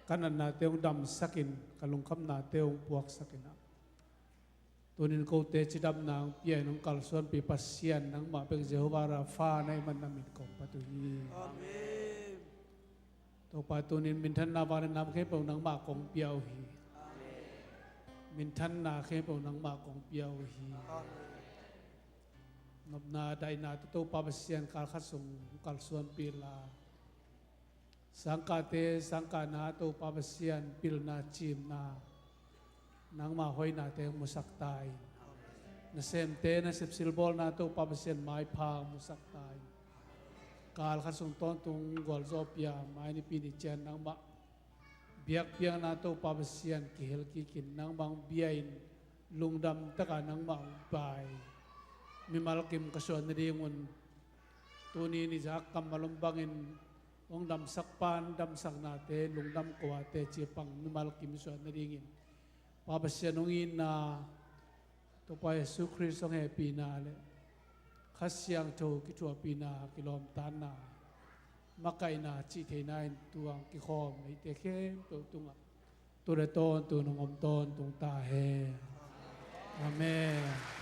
Ka natnate hong damsakin ka lungkhamnate hong puaksakin ah tunin kote cidamna hong pia in hong kalsuanpih Pasian nangmah bek Jehovah Rapha na hih man na min kong phat uh hi. Amen. Topa tunin minthanna vanglian nam khempeuh nangmah kong pia uh hi. Amen. Minthanna khempeuh nangmah kong pia uh hi. Amen. Nopna daihna tawh Topa Pasian kalkhat sung hong kalsuanpih la sangkahte sangkahna Topa Pasian pilna cimna nangmah hoihnate hong musak ta in. Nasemte nasep silbawlna Topa Pasian maipha hong musak ta in. Kalkhat sung tawntung gualzawhpih a mai nipi ni ciang nangmah biakpiakna Topa Pasian kihel kikin nangmah hong bia in lungdam taka nangmah hong pai mimal kim ka suan nadingun tuni nizak kammal om bangin hong damsak pan damsaknate lungdam ko a teci a pang mimal kim suan nadingin Pa Pasian hong itna Topa Jesu Khrist hong hehpihna le Kha Siangtho kithuahpihna kilawmtatna makaihna cihtheihna in tuang kikhawm eite khempeuh tungah tu le tawntung hong om tawntung ta hen. Amen.